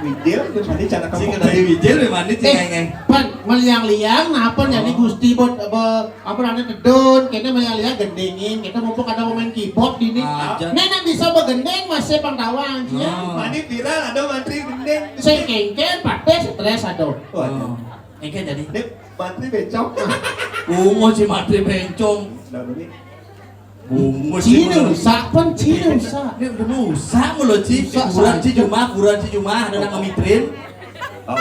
Wijil, terus tadi cara kamu. Sing tadi Wijil, mana sih? Eh, kayak Pan, meliang-liang, nah, apa jadi Gusti buat, apa, apa namanya, tedun, kayaknya meliang-liang gendingin, kita mumpung ada pemain keyboard di ini. Aja. Nenek bisa begending, masih pangkawan, ya. Oh. Mani viral, ada mantri gending. Sing kengken, pakai stres, aduh. Waduh. Oh. Kengken jadi. Ini mantri bencong. Bungo si mantri bencong. Nah, ini. Bungut sih. Cina rusak, pan Cina rusak. Ini udah rusak mulu, Ci. Rusak, kuburan, Ci, jumah, kuburan, Ci, jumah, ada nang ngemitrin. Oh.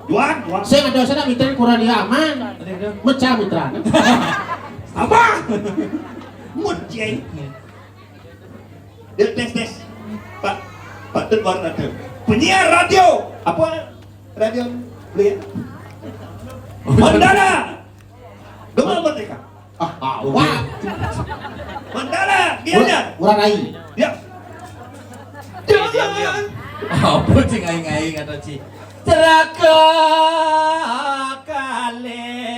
Juan, Juan. Saya ada sana mitrin kurang dia aman. Ada, ada. Mecah mitra. Apa? Mut, Ci. Dia tes, tes. Pak, Pak Tun baru ada. Penyiar radio. Apa radio? Beli ya? Mandala. Gema Merdeka. Ah, ah, wah. Mandala, dia aja. Kurang ai. Ya. Jangan. Apa sih ngai-ngai kata Ci? Ceraka kali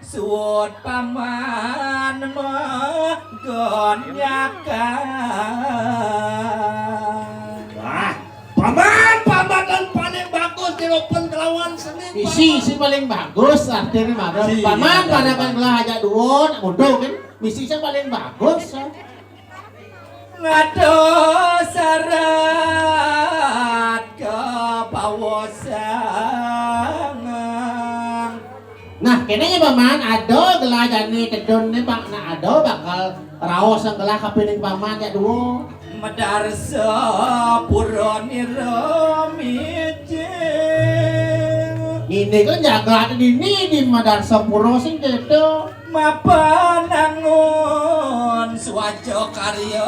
suut paman megonyakan. Wah, paman, paman dan paling bagus di open kelawan seni. Isi, isi paling bagus, artinya mah. Paman pada kan gelah aja duo, nak bodoh kan. Misi saya paling bagus. Ngado syarat kepawosangan. Nah, kene ya, Paman, ada gelah jani tedun nih, Pak. Nah, ada bakal raos yang gelah kapining Paman ya duo. Medarsa pura nira mijil. Ini kan jagat ini di Medarsa Pura sing gitu. Mapan angun swaja karya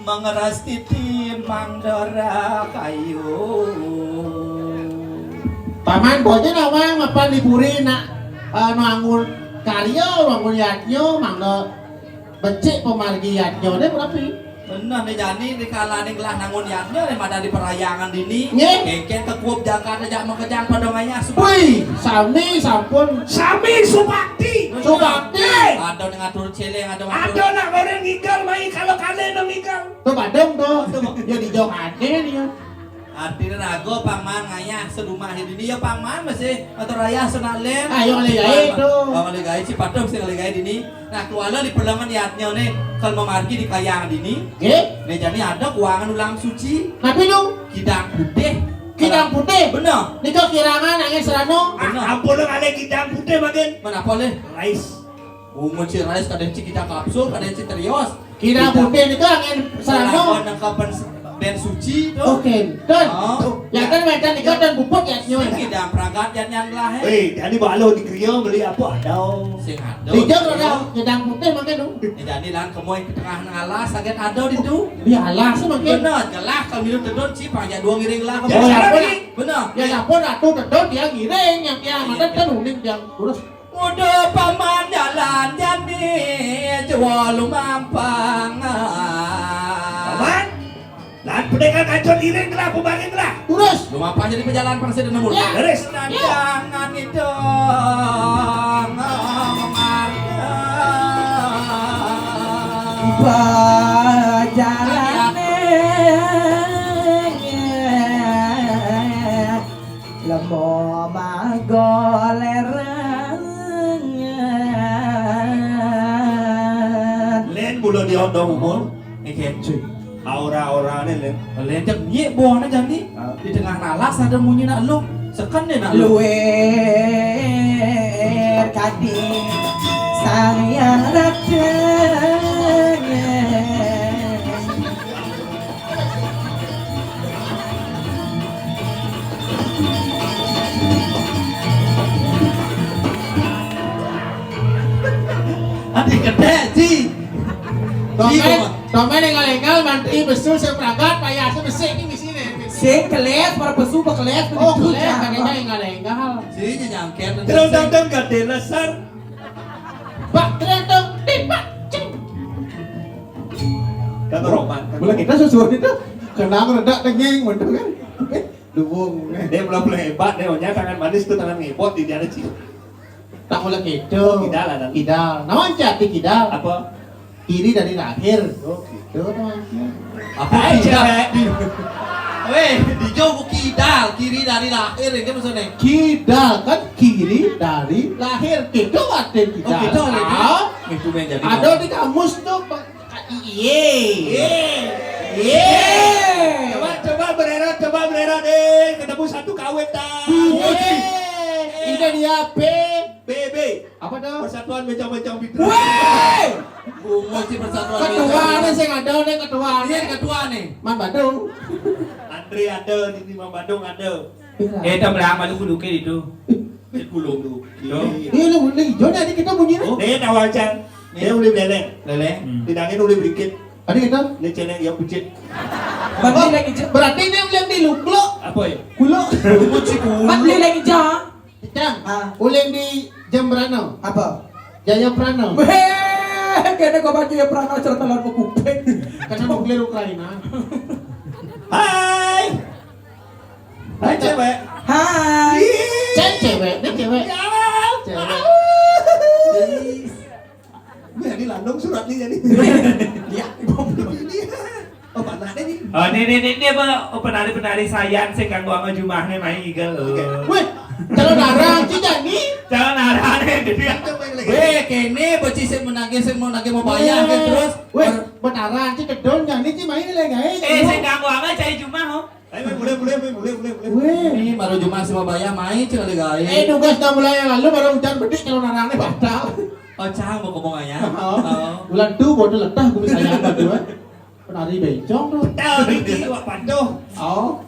mangeras titi mandora kayu. Paman bojo nawang mapan dipuri nak, eh, nangun karya, nangun yadnya, mangga becik pemargi yadnya ne berarti. Bener nih, jani di kala nih gelah nangun yadnya nih, pada di perayangan dini. Nggih. Kengken tekup jangkar jak makejang pada ngayah semua. Wih, sami sampun. Sami subakti. Bener. Subakti. Ada nih ngatur celeng, ada ngatur. Ada nak goreng igal mai kalau kalian nang igal. Tuh padem tuh. Tuh, Bang. Ya di jauh aja nih ya. Artinya rago Paman ngayah sedumah dini ya Paman masih atau rayah senalen. Ayo, ngalih gawe, tuh. Oh, ngalih gawe, si Patung sih ngalih gawe dini. Nah, keluarlah di perlengan yadnya nih, kalau memargi di kayang dini. Nggih. Nih, jadi ada kuangan ulam suci. Napi nu? Kidang putih. Kidang putih? Bener. Nika kirangan angin serano. Bener. Ah, ampun, ngalih kidang putih makin. Mana apa, leh? Rais. Bungut si rais, kadang si kita kapsul, kadang si terios. Kidang putih nika angin serano. Nangkep ben suci tuh. Oke, dan. Oh. Ya kan, macam nika dan puput ya, nyoy. Sing kidang pragat ya nyan lah, eh. Weh, jadi balo di kriya beli apa ada? Sing ada. Dijang ada, kidang putih makin nu. Ya, jadi lan kemoy ke tengah alas, saget ada di tu. Di alas makin. Bener, jelas kalau minum tedun, si panjang dua ngiring lah. Ya, bener. Bener. Ya, ya pun ratu tedun dia ngiring, yang dia mata kan uning yang terus. Udah Paman jalan jani jua lumampang. Paman, lan pendekar kancur iring gelah, pembaring gelah. Terus. Lumampang jadi pejalan pang sida nemu. Ya. Terus. Jangan itu. Pejalan. Lemo magolerangan. Len bulo di odong umur. Eken cuy. Aura-aurane len. Len cek nyek buahnya jani. Ah. Di tengah nalas ada munyi nak lu. Seken deh nak lu. Luwer kadi sang yang ratenya. Adi gede, Ci. Tomé, tomé enggal-enggal mantri besu sing pragat payah sing besik iki misine. Sing keles, para besu bekeles. Oh, begitu, keles, Cak. Kadene enggal-enggal. Ci nyangker. Terus dangdang gede lesar. Bak terentong, tipak, cing. Roman. Mula kita susuan itu kenapa redak denging, betul kan? Dubung. Dia mula-mula hebat, dia punya tangan manis tuh, tangan ngebot di dia ada cik. Tak mula gitu. Kidal ada. Kidal. Nawan cati kidal. Apa? Kiri dari lahir. Oh, gitu nawan cati. Apa? Hai, kidal? Cewek. Weh, dijauh kidal, kiri dari lahir, ini maksudnya. Kidal kan kiri dari lahir. Gitu batin kidal. Oh, gitu, ada. Ah. Itu yang jadi. Ada di kamus tuh, Pak. Iye. Iye. Iye. Coba, coba bererot, coba bererot, eh. Ketemu satu kawet, dah. Bungut sih. Iye. Ini dia P. B B. Apa tuh? Persatuan Bencong-Bencong Fitra. Weh! Bungut sih persatuan. Ketua nih, sing ada nih ketua nih. Iya, ketua nih. Man Badung. Andre ada, di Mang Badung ada. Iya. Eh, tak belang malu kudu ke itu. Cek gulung tuh. Tuh. Iya, lu, lu hijau nih, adik kita bunyi nih. Oh. Dia tahu aja. Dia udah beleng. Lele. Hmm. Tidaknya udah berikit. Adik kita? Ini cewek yang pucit. Bang, dia lagi je- Berarti ini yang di Luklo. Apa ya? Kulo. Pucit kulo. Bang, dia lagi je- Cang, ah, uleng di jam berano. Apa? Jaya Prano. Weh, kene kok baju ya Prano cerita lawan kuping. Karena nuklir Ukraina. Hai. Hai, cewek. Hai. Ih. Cek cewek, ini cewek. Ya. Cewek. Ih. Gue jadi landong surat nih jadi. Ya. Ini. Oh, mana ada nih? Oh, nih, nih, nih, nih, apa? Oh, penari-penari sayan sing kanggo ama jumahne mai igel. Oke. Weh, calon arang, Ci Jani. Calon arang, nih, jadi apa yang lagi? Weh, kene bocil sing menagih, sing mau nagih mau bayar, weh, kan, terus. Weh, ber- benaran, Ci, kedon, Jani, Ci, main lagi, guys. Eh, sing kanggo ama cai jumah, oh. Ayo, mulai, mulai, mulai, mulai, mulai, mulai. Weh. Ini baru jumah sing mau bayar, main, cek lagi, guys. Eh, tugas dah mulai yang lalu, baru hujan bedik, calon arangnya batal. Oh, cang, mau ngomong aja. Oh. Oh. Bulan tuh, bodoh letah, gue bisa yang berdua. Penari bencong tuh. Tahu, Riki, wak patuh. Oh.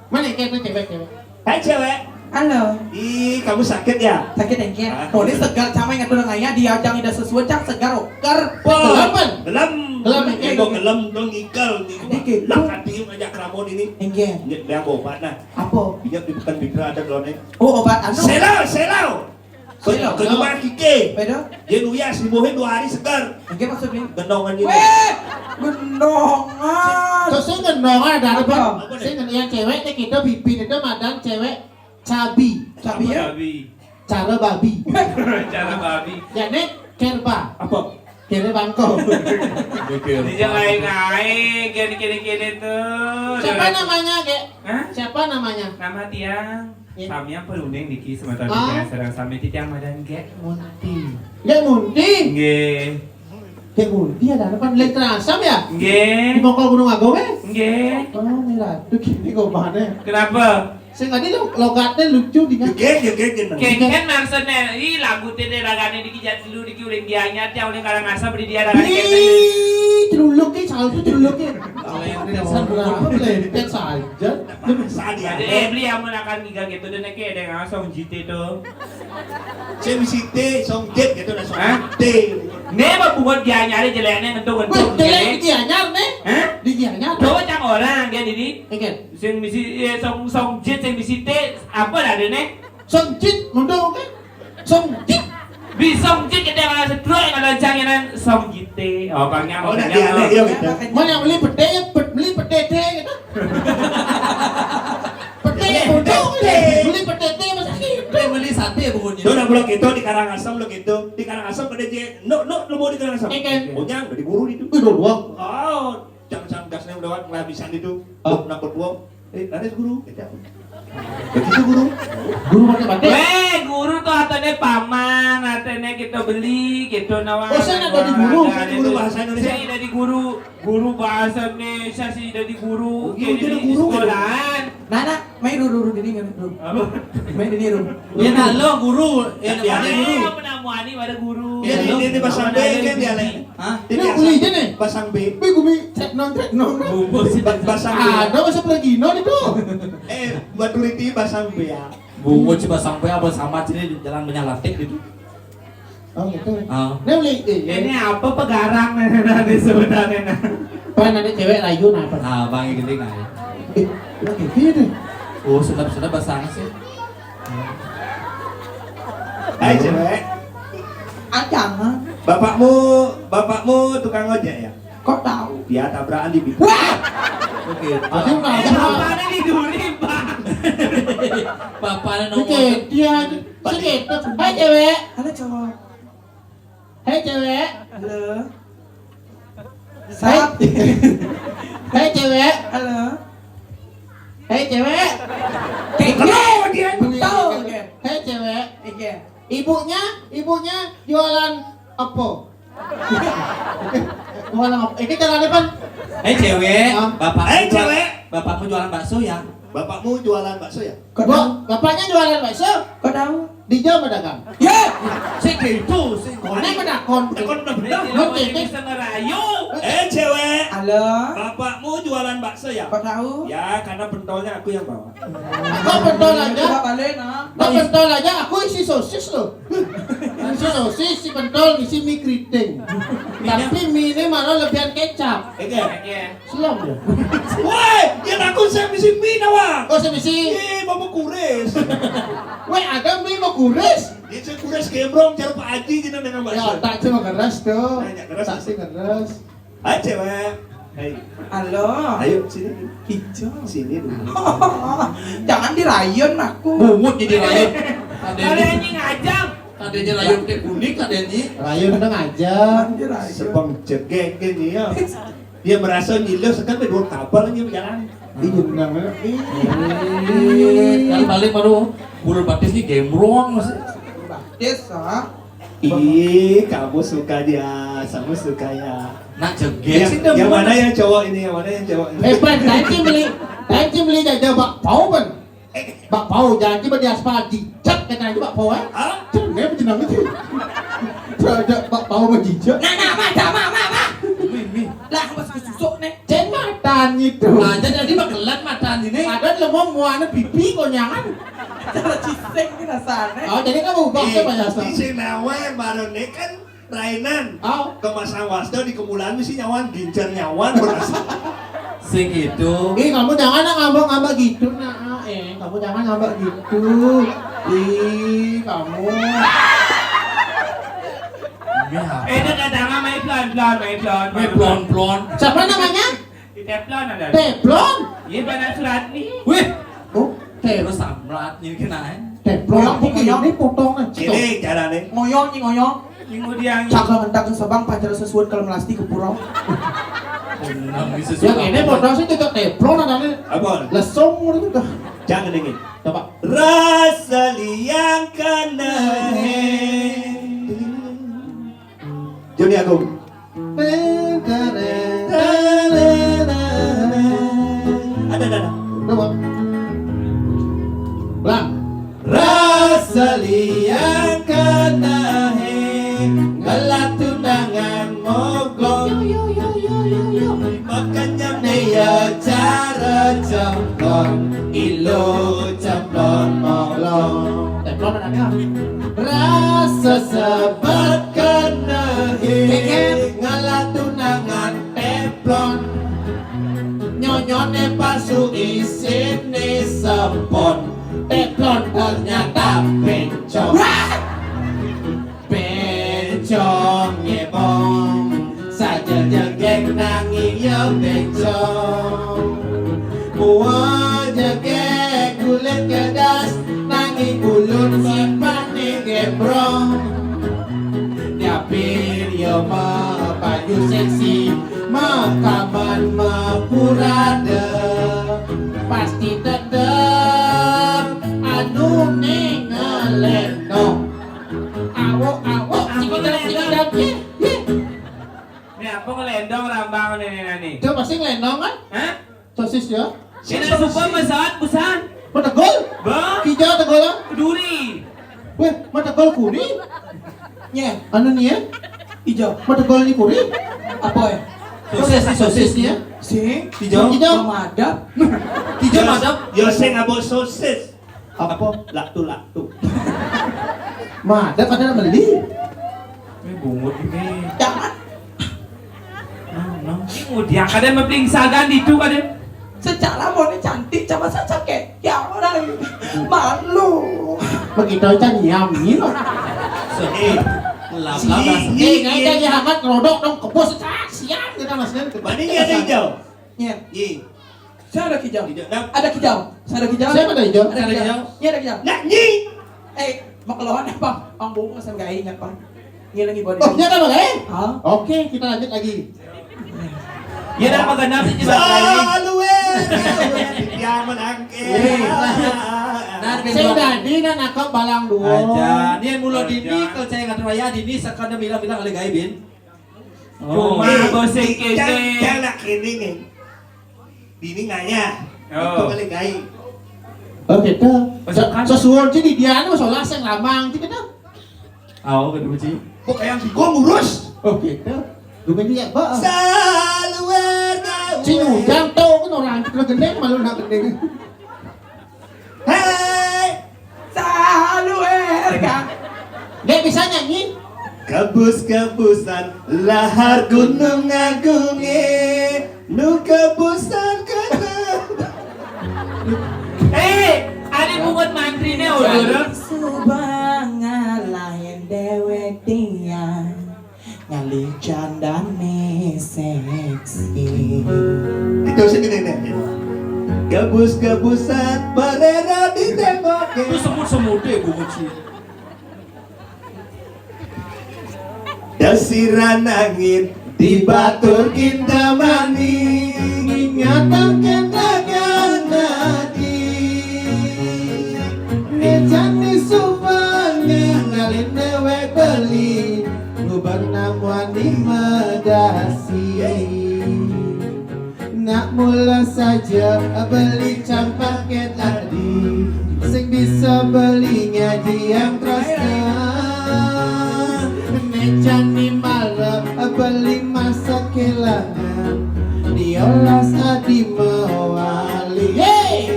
Mana kayak itu cewek, cewek? Hai, cewek. Halo. Ih, kamu sakit ya? Sakit, engke. Ah. Oh, ini segar, cama yang turun ngaya, dia cang ida sesuai, cang segar, oker. Wah, gelem, gelem. Gelem, engke. Ego gelem, dong ikel. Ini gitu. Lah, hati ngajak keramun ini. Engke. Ini dia bobat, nah. Apa? Dia di bukan bikra ada gelone. Oh, obat anu. Selau, selau. Silo. Ke rumah Kike. Beda? Dia nuyas, dibohin dua hari segar. Oke, maksudnya? Gendongan ini. Weh, gendongan. Terus saya gendongan ada apa? Apa? Apa nih? Saya ngen-, yang cewek nih kita bibir itu madan cewek cabi. Cabi ya? Apa cabi? Cara babi. Cara babi. Ya, nek kerba. Apa? Kere bangko. Betul. Dia lain-lain, kiri-kiri tuh. Siapa namanya, Kek? Hah? Siapa namanya? Nama tiang. Iya. Samiang perunding niki semeton. Ah. Titiang sareng sami titiang madan Gek Munti. Gek Munti? Nggih. Gek Munti ada apa? Lek terasam ya? Nggih. Di Mongkol Gunung Agung, eh? Nggih. Oh, ini ratu gini kok mana? Kenapa? Sing tadi lo logatnya lucu dengan Gek, Gek, Gek, Gek. Gek kan maksudnya, ih, lagu tene ragane niki jat dulu niki uling dianyar, ya uling Karangasem beli dia ragane. Ih, celuluk ki, salju celuluk ki. Lenten saja. Saat ya. Jadi, eh, beli amun akan ngiga gitu deh, niki ada yang langsung jite tuh. Saya bisi te, song jet gitu, nah, song, hah? Te. Nih, mah buat dianyare jeleknya ngentuk-ngentuk. Wih, jelek dianyar nih. Hah? Dianyar. Coba cang orang dia dini. Oke. Sing bisi, eh, song, song jet, sing bisi te, apa dah deh, nih? Song jet, mundur, oke? Song jet. Bisa song jet kita kalau setruk, kalau jangan song jite. Oh, bangnya. Oh, udah dia, dia, gitu. Mau yang beli pete, ya, pe-, beli pete te, gitu. Pete, iya, pete, pete. Beli pete te, masa gitu? Beli, beli sate, pokoknya. Tuh, udah, belum gitu, di Karangasem, belum gitu. Di Karangasem, pada je, no, no, lu mau di Karangasem? Iya, kan? Bujang, udah di guru itu. Udah, dua. Oh. Jam sanggasnya udah lewat, nggak bisa itu. Oh. Nangkut gua. Eh, ada guru. Kita. Begitu guru. Guru pakai batik. Weh, guru tuh atene paman, atene kita beli, gitu, nawang. Oh, saya nggak jadi guru. Saya guru bahasa Indonesia. Saya jadi guru, guru bahasa Indonesia sih jadi guru. Oh, iya, jadi guru, sekolahan. Nana, main dulu, dulu, dulu, dulu. Apa? Main dulu, dulu. Ya, nah, lo guru. Ya, nah, guru. Apa namanya, ada guru. Ya, di, di, di bahasa Indonesia kan dialek. Hah? Ini boleh aja nih. Pasang B. Be gumi cek non cek non. Bungkus sih. Ba-, pasang B. Ada masa pergi non itu. Eh, buat kuliti pasang B ya. Bungkus sih pasang B apa sama sini di jalan banyak latik gitu. Oh, gitu. Ah. Ini boleh, eh, ini apa pegarang nih, nanti sebenarnya, nah. Pernah ada cewek layu, nah, apa? Ah, Bang, gini, nah. Eh, lagi gini. Oh, sedap-sedap bahasa sih. Hai, cewek. Acang, ah. Bapakmu, bapakmu tukang ojek ya? Kok tahu? Dia tabrakan di bibir. Wah! Oke. Aduh, nggak ada. Bapaknya di duri, Pak. Bapaknya nomor. Oke, dia aja. Segitu. Hai, cewek. Halo, cowok. Hai, cewek. Halo. Hai. Hai, cewek. Halo. Hai, cewek. Kayak gitu. Tahu, kan? Hai, cewek. Iya. Ibunya, ibunya jualan apa? Jualan apa? Ini cara depan. Hai, cewek. Ah. Bapak. Hai, cewek. Bapakmu jualan bakso ya? Bapakmu jualan bakso ya? Kok tahu? Bapaknya jualan bakso. Kok tahu? Dia mah dagang. Ya, sing gitu, sing. Mana mah dakon? Dakon udah bener. Ini namanya bisa ngerayu. Eh, cewek. Halo. Bapakmu jualan bakso ya? Kok tahu? Ya, karena pentolnya aku yang bawa. Kok pentol aja? Coba balik, nah. Kok pentol aja aku isi sosis loh. Isi sosis, si pentol, isi mie keriting. Tapi mie ini malah lebihan kecap. Iya. Selong ya. Woi, yang aku saya misi mie nawa. Oh, saya misi. Ih, mau kuris. Weh, ada mie mau kuris. Ini saya kuris gembrong cara Pak Haji gini dengan Mbak. Ya, tak cuma keras tuh. Nanya keras. Tak sih keras. Hai, cewek. Hai. Halo. Ayo sini. Hijau. Sini dulu. Jangan dirayun aku. Bungut jadi rayun. Ada anjing aja. Adanya rayun teh kuning, adanya. Rayun tengah aja. Anjir, rayun. Sebang jegek gini ya. Dia merasa ngilu sekan dua kapal ini jalan. Iya, benar, benar. Ih. Kan balik baru bulu batis ini gembrong masih. Batis, ah. Ih, kamu suka dia, kamu suka ya. Nak jegek sih. Yang mana yang cowok ini, yang mana yang cowok ini? Eh, Pan, tadi beli, tadi beli jajan bakpao, Pan. Bakpao janji mah di aspal jijak kena aja bakpao, eh. Hah? Cenah jenang itu. Ada bakpao mah jijak. Nah, nah, mah, dah, mah, mah, mah. Mih, mih. Lah, mas kesusuk nih. Cen matan itu. Nah, jadi tadi mah kelan matan ini. Ada lemong muana pipi konyangan. Cara ciseng ini rasanya. Oh, jadi kamu ubah. Eh, ke Pak Yasa. Di sing nawe baru nih kan Rainan. Au. Kemasang wasda di kemulan misi nyawan, gincer nyawan, beras. Sing itu. Ih, kamu jangan ngambek-ngambek gitu, nah. Eh, kamu jangan ngambek gitu. Ih, kamu. Ini apa? Eh, dia kata nggak main pelan-pelan, main pelan. Main pelan-pelan. Siapa namanya? Di teflon ada. Teflon? Iya, Bana Suratni. Wih. Oh, teflon. Terus samlat ini kena, eh. Teflon. Ngoyong, ini ngoyong. Ini potong aja. Ini caranya. Ngoyong, ini ngoyong. Ini ngoyong. Cakal ngentak ke sebang, pacar sesuai kalau melasti ke pura. Yang ini potong sih cocok teflon ada nih. Apa? Lesung gitu tuh. Jangan ini. Coba. Rasa liang kana he. Joni Agung. Ada, ada, ada. Coba. Ulang. Rasa liang kana he, ngelah tunangan mogok. Yo, yo, yo, yo, yo, yo. Makanya ne ya cara congkon, ilo cemplon molong. Teflon anaknya. Rasa sebat kana he, ngelah tunangan teflon. Nyonyone palsu isine sempon. Teflon ternyata bencong. Wah! Bencong nyebong. Saja jegek nanging ya bencong. Mua jegek kulit kedas nanging ulun sipane gembrong. Diapin yo ma baju seksi, ma kaman ma purada. Pasti tetep anu ning ngelendong. Awok, awok, apa cikidang, ngelendong? Cikidang, ih, ih. Ini apa ngelendong rambang ini, nani? Itu pasti ngelendong kan? Hah? Sosis ya? Sini suka pesawat busan. Mategol? Bah? Kijau tegol ah? Duri. Weh, mategol kuri? Nye. Anu nih ya? Ijo. Mategol nih kuri? Apa ya? Sosis nih, sosis nih ya? Sing. Kijau. Kijau. Mamadap. Kijau madap. Yo sing abot sosis. Apa? Laktu, laktu. Mamadap ada beli. Ini bungut ini. Jangan. Nah, nah. Ini mudiak ada mebling sagan itu kada. Secara mau ni cantik, cuma saja kayak ya orang malu. Begitu aja nyiam ni loh. Sedih. Lah, si, lah, lah. Nyi, nyi, nyi, nyi, nyi, amat rodok dong kebus, ah, siap kita, Mas, kan? Mending ada hijau. Iya. Nyi. Saya ada kijang. Kijang. Nah. Ada kijang. Saya ada kijang. Siapa ada hijau? Ada kijang. Saya ada kijang. Ini ada kijang. Nah, nyi. Eh, makelohan apa? Ang bunga saya gak ingat, Pak. Ngilangi body. Oh, nyata, Bang, eh? Hah? Oke, kita lanjut lagi. Ya, dah, makan nasi, Bang. Saluer. Ya, menangke. Eh, nah, saya udah di, nah, nangkep balang dua. Aja. Ini yang mulut dini, kalau saya nggak terbayar, dini sekarang bilang-bilang oleh gaibin. Oh. Cuma gosip kene. Jangan kene nih. Bini ngayah. Oh. Itu kali gai. Oh, gitu. Sesuatu di dia anu solah sing lamang gitu. Oh, gitu sih. Kok kayak si gua ngurus? Oh, gitu. Lu kan dia, Pak. Saluer gawe. Si Ujang tau kan orang kita gendeng, malu nak gendeng. Hei, saluer ka. Dia bisa nyanyi? Kebus-kebusan lahar Gunung Agung, eh. Nu kebusan kena. Eh, ada bungut mantrine, ulur. Subang ngalahin dewek dia. Ngalih candane seksi. Itu sih gini nih. Gabus-gabusan barera di tembok. Itu semut-semut deh bungut sih. Dasiran angin di batur kintamani. Ngingatang kenangan nadi. Ngejan di Subang ngalin dewek beli. Ngubar namuan di Medasi. Nak mula saja beli campak ke tadi. Sing bisa beli ngaji yang terasa. Necan di malam beli masak kelangan. Diolas adi mewali. Yeay!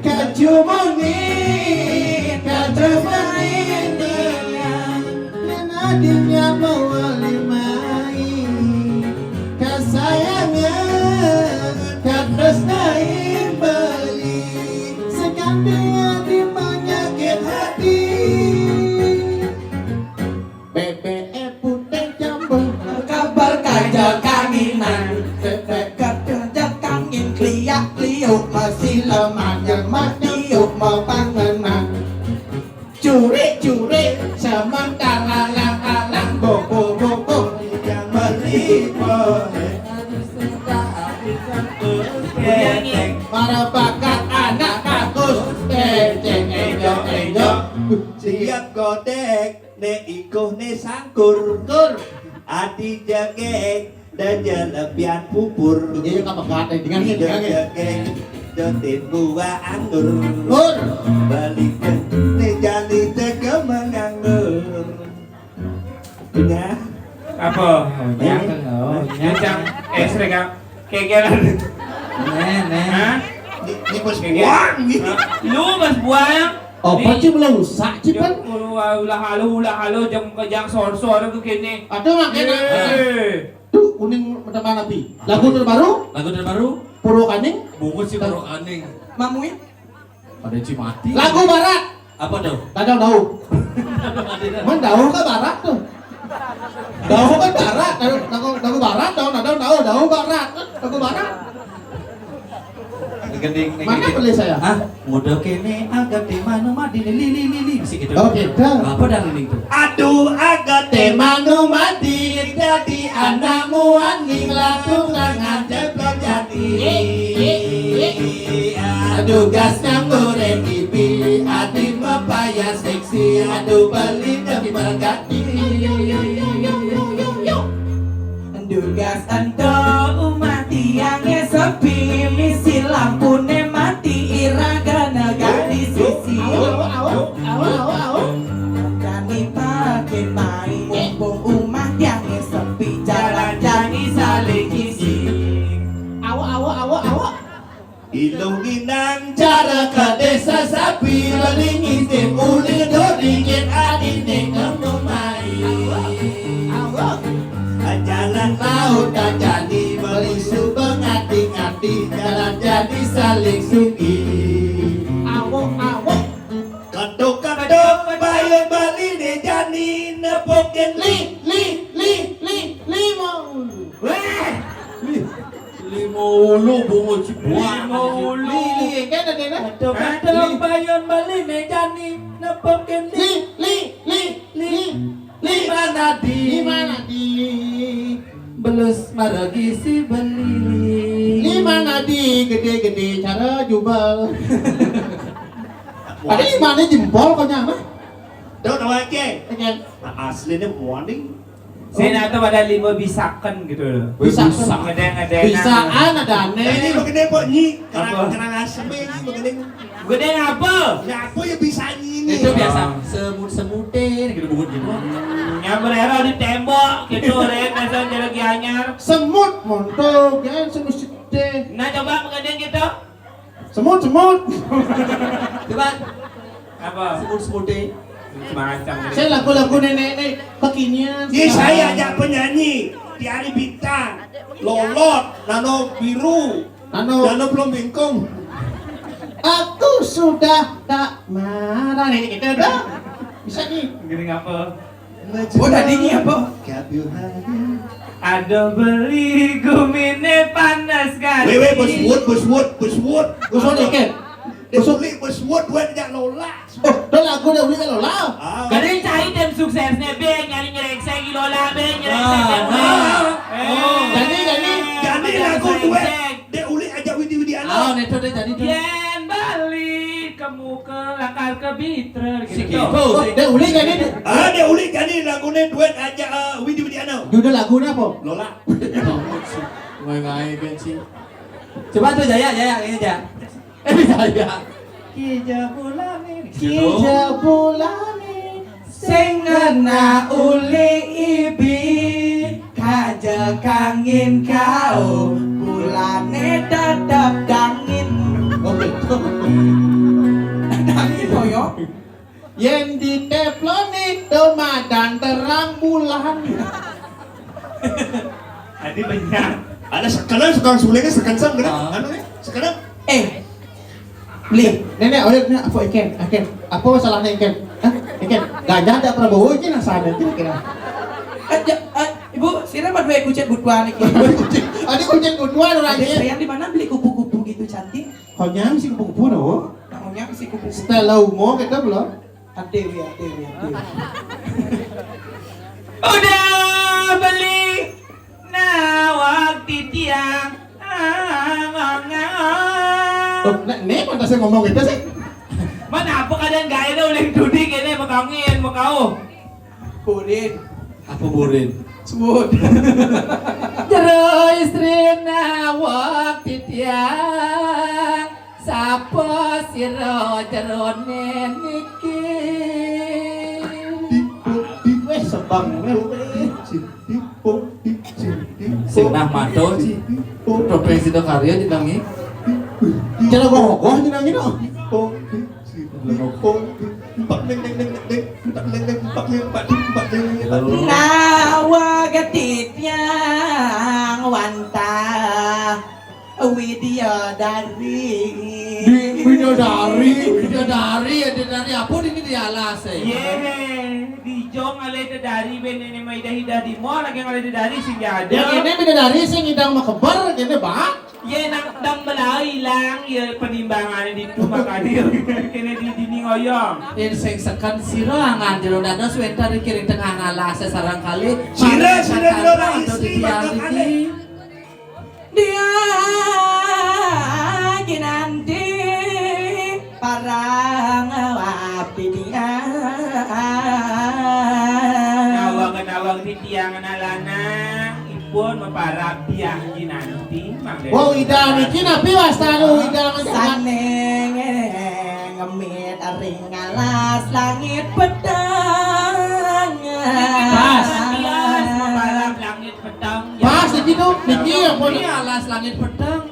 Kajumuni, kajumuni. Nen adinya mewali mai. Kasayangan, katresnain beli. Sekanding adi menyakit hati. Bebek putih jambul. Kabar kaja kanginan. Bebek kerja kangin kliak kliuk. Masih lemah nyemak diuk mau pangenan. Curi-curi sementara alang-alang. Bobo-bobo yang melipo. Para bakat anak bagus. Keceng enjok-enjok. Siap godek. Ne ikuh ne sangkur. Tur. Adi jegeg. Da jelebian pupur. Iya, apa kata? Dengan ini, dengan ini. Jegeg. Dotin buah anggur. Tur. Balikan ne jali teke menganggur. Punya. Apa? Oh, ya. Oh, ya, Cang. Eh, serega. Kegelan. Nih, nih. Hah? Ini, ini bos buang nih. Hah? Lu bos buang. Oh, apa sih belum rusak sih, Pan? Ulah, ulah halo, ulah halo, jam kejang sor-sor ke kene. Aduh, makanya. Eh. Tuh, kuning mata mana, Pi? Lagu terbaru? Lagu terbaru? Purwakaning? Bungut sih Purwakaning. Mamui? Ada Cimati. Lagu barat. Apa tuh? Dadau daud. Mana daud ke barat tuh? Daud kan barat, daud, daud, daud barat, daud, daud, daud, daud barat. Daud barat. Gending, mana gending. Boleh saya? Hah? Muda kene agak di mana mah di lili lili lili. Bisa gitu. Oh, gitu. Apa dan ini tuh? Aduh, agak di mana mah di, jadi anakmu aning latung tangan jeblok jadi. Aduh, gas nganggo reki pilih adi mapaya seksi. Aduh, beli demi berganti. Dugas ento umat tiangnya sepi, misi lampune mati, iraga negak di sisi. Kami pakai main, mumpung umat tiangnya sepi, jalan jadi saling isi. Awo, awo, awo, awo. Ilung inang cara ke desa sapi, beli ngintip uli dodingin adine ngomong mai. Jalan laut tak jadi, beli subeng ngati-ngati, jalan jadi saling suki. Awo, awo. Ketuk-ketuk, bayar beli deh janin. Nepukin li, li, li, li, lima ulu. Weh, li, lima ulu bungut si buah. Lima ulu. Li, li, kan ada, kan? Ada, kan? Hah? Li. Bayun beli meja ni, nepukin li, li, li, li, li. Lima nadi. Lima nadi. Belus maragi si beli. Lima nadi gede-gede cara jubel. Ada lima ni jempol konyang mah. Tuh, tahu aja. Oke. Nah, aslinya warning. Sini tuh pada lima bisakan gitu loh. Bisakan. Ngedeng-ngedeng. Bisaan ada aneh. Ini begini, Pak Nyi. Apa? Kerang, kerang asem ini begini. Gedeng apa? Ya apa ya bisa ini? Itu biasa semut-semutin gitu, bungut gitu. Nyamber era di tembok gitu, Ren, dasar jelegianyar. Semut montok, ya, semut sedih. Nah, coba begini gitu. Semut, semut. Coba. Apa? Semut-semutin. Semacam gitu. Saya lagu-lagu nenek-nenek kekinian. Ini saya ajak penyanyi, Tiari Bintang, Lolot, Nano Biru, Nano. Nano belum bingkong. Aku sudah tak marah nih gitu dah. Bisa nih. Gini ngapa? Oh, tadi ini apa? Ada beli gumine panas kan? Weh, weh, bos wood, bos wood, bos wood. Bos wood, oke. Dia beli bos wood, duit jak lola. Oh, dah lagu dah beli kalau lah. Ah. Kadang cari tim suksesnya, be, nyari nyerengseng di lola, be, nyerengseng. Ah, ah. Eh. Oh. Jadi, jadi. Jadi lagu duet. Dek Uli ajak Widi Widiana. Ah, neto deh jadi tuh. Yen balik ke muka lakar ke bitra gitu. Si gitu. Oh, Dek Uli jadi tuh. Ah, Dek Uli jadi lagunya duet ajak, eh, Widi Widiana. Judul lagunya apa? Lola. Ngai-ngai kan sih. Coba tuh Jaya, Jaya, ini Jaya. Eh, Jaya. Kija bulane, gitu. Kija bulane, sing ngena uli ibi, kaja kangin kau, bulane tetep dangin. Oh, gitu. Dangin, Boyo. Yen diteploni domadan terang bulan. Tadi benyang. Ada sekarang suka sulingnya sekarang sama, ah, anu nih, sekarang. Eh, Beli. Nenek, oleh nenek, apa ikan? Ikan. Apa masalahnya ikan? Hah? Ikan. Gajah ada Prabowo ini nah sana kira-kira. Eh, ja-, eh, Ibu, sira mah dua kucing butuhan iki. Ada kucing butuhan orangnya. Saya di mana beli kupu-kupu gitu cantik? Konyang sih kupu-kupu no. Konyang sih kupu-kupu. Setelah umur kita belum. Ade wi, ade wi, ade wi. Udah beli nawak titiang. Oh, nek, nek, pantasnya ngomong gitu sih. Mana apa kadang gaya udah duduk ini, makangin, makau. Burin. Apa burin? Sebut. Jero istri nawak titiang. Sapa sira jerone niki? Dipuk, dipuk, weh, sebang, weh. Dipuk, dipuk, dipuk. Sing nah mato, Ci. Dipuk. Topeng Sidokarya jenenge. Cara gogoh jenenge, no. Dipuk, dipuk, dipuk. Empat, neng, neng, neng, neng. Empat, neng, neng, empat, neng, empat, empat, neng, empat, neng. Nawa getitnya wantah. Widya Dari. Di Widya Dari, Widya Dari, Widya Dari apa ini di alas, eh? Ye, di jong ale de dari ben ini mah idah-idah di mall lagi ale de dari sing ada. Yang ini Widya Dari sing idang makeber, gini, Bang. Ye nang dang belai lang, ye penimbangan di tu makanya kena di dinding oyong. Yang sing seken sira angan jero dados wénten di kiring tengah alas sarang kali. Sira, sira, sira, atau istri, di tiang bakal iki. Dia kinanti parang wapi dia. Nawang-nawang titiang anak lanang, ipun maparab tiang kinanti, Mang Desa. Wong Ida niki napi wastane Ida niki? Sane ngemit ring alas langit peteng. Pas. Bias maparab langit peteng. Pas niki tuh, niki apa? Ini alas langit peteng.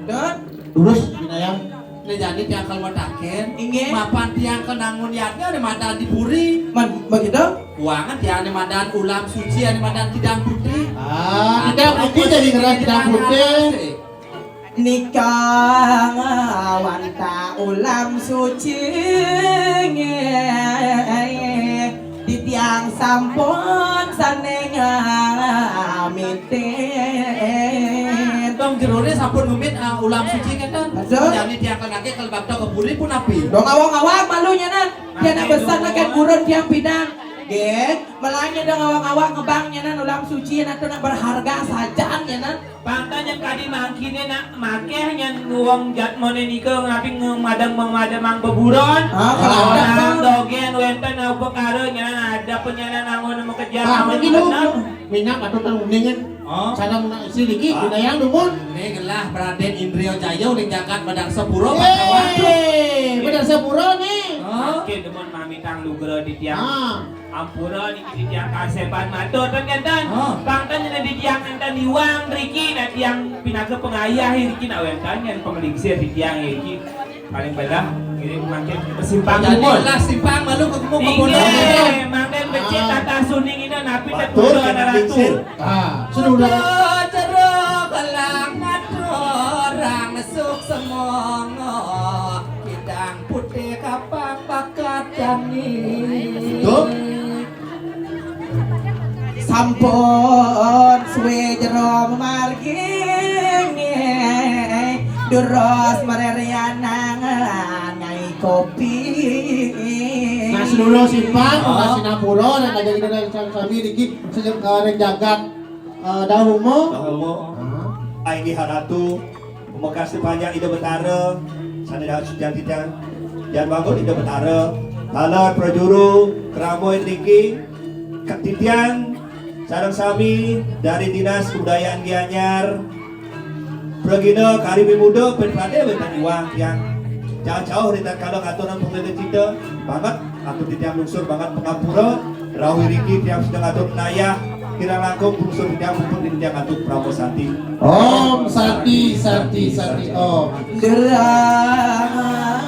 Dot. Lurus, Winayang. Nek jani tiang kal mataken, inggih. Mapan tiang kal nangun yadnya ada madan di puri. Man, begitu? Kuangan tiang ada madan ulam suci, ada madan kidang putih. Ah, kidang putih jadi ngeras kidang putih. Nika wanta ulam suci. Titi Tiang sampun sané ngamitin. Tong jerone sampun ngemit, ah, ulam suci kenten. Betul. Jani tiang kenake kalau bakto ke puri pun api. Dong awang-awang malu nyanan. Tiang nak besar nak gurun tiang pinang. Nggih, melanya dong awang-awang ngebang nyanan ulam suci nyanan tuh nak berharga sajan nyanan. Pang tan nyen kadi mangkine nak makeh nyen wong jadmone nika ngapi ngemadang-memadang beburon. Ah, kalau ada, Orang Bang. Dogen wenten upakara nyen ada penyanan angon makejang. Ah, mungkin lu minyak atau tang uningan. Oh. Sareng nak isi lagi, budaya dumun. Ini gelah Raden Indrio Jaya uling jagat Medang Sepuro. Eh, bener sepuro nih. Oh. Oke, demen mamitang lugra di tiang. Ah, Ampura niki di tiang kasepan matur ten kenten. Oh. Pang tan nyen di tiang enten iwang riki, nah tiang pinaga pengayah riki nak wenten nyen pengelingsir di tiang riki. Paling belah, ini makin simpang Jadi dumun. Gelah simpang malu ketemu Inggih, kebun. mangden becik tata suning ina napi Batur tetuda kena ratu. lingsir. ah, sudah. Jero gelah ngaturang suk semongo bidang putih kapang bakat jani. Tuh. Sampun suwe jero margi, durus marerianang ngai kopi. Nah, sedulur simpang, oh, Sinapura, dan ada kita dari sami niki sejak eh, reng jagat eh, Dahumo. Dahumo. Ai Ida Ratu, pemekas panjang Ida Betara, sane dah suci titiang, jan bangun Ida Betara, taler prajuru, keramo riki, titiang, sareng sami dari Dinas Kebudayaan Gianyar, pragina kari mimuda, pen pade wenten iwang tiang. Jauh-jauh ri tatkala ngaturang pemene cita, banget, atur titiang lungsur banget pangampura, rauh riki tiang sedang atur nayah, kirang langkung lungsur titiang puput titiang atur Pramu Santi. Om Santi, Santi, Santi, Om. Derang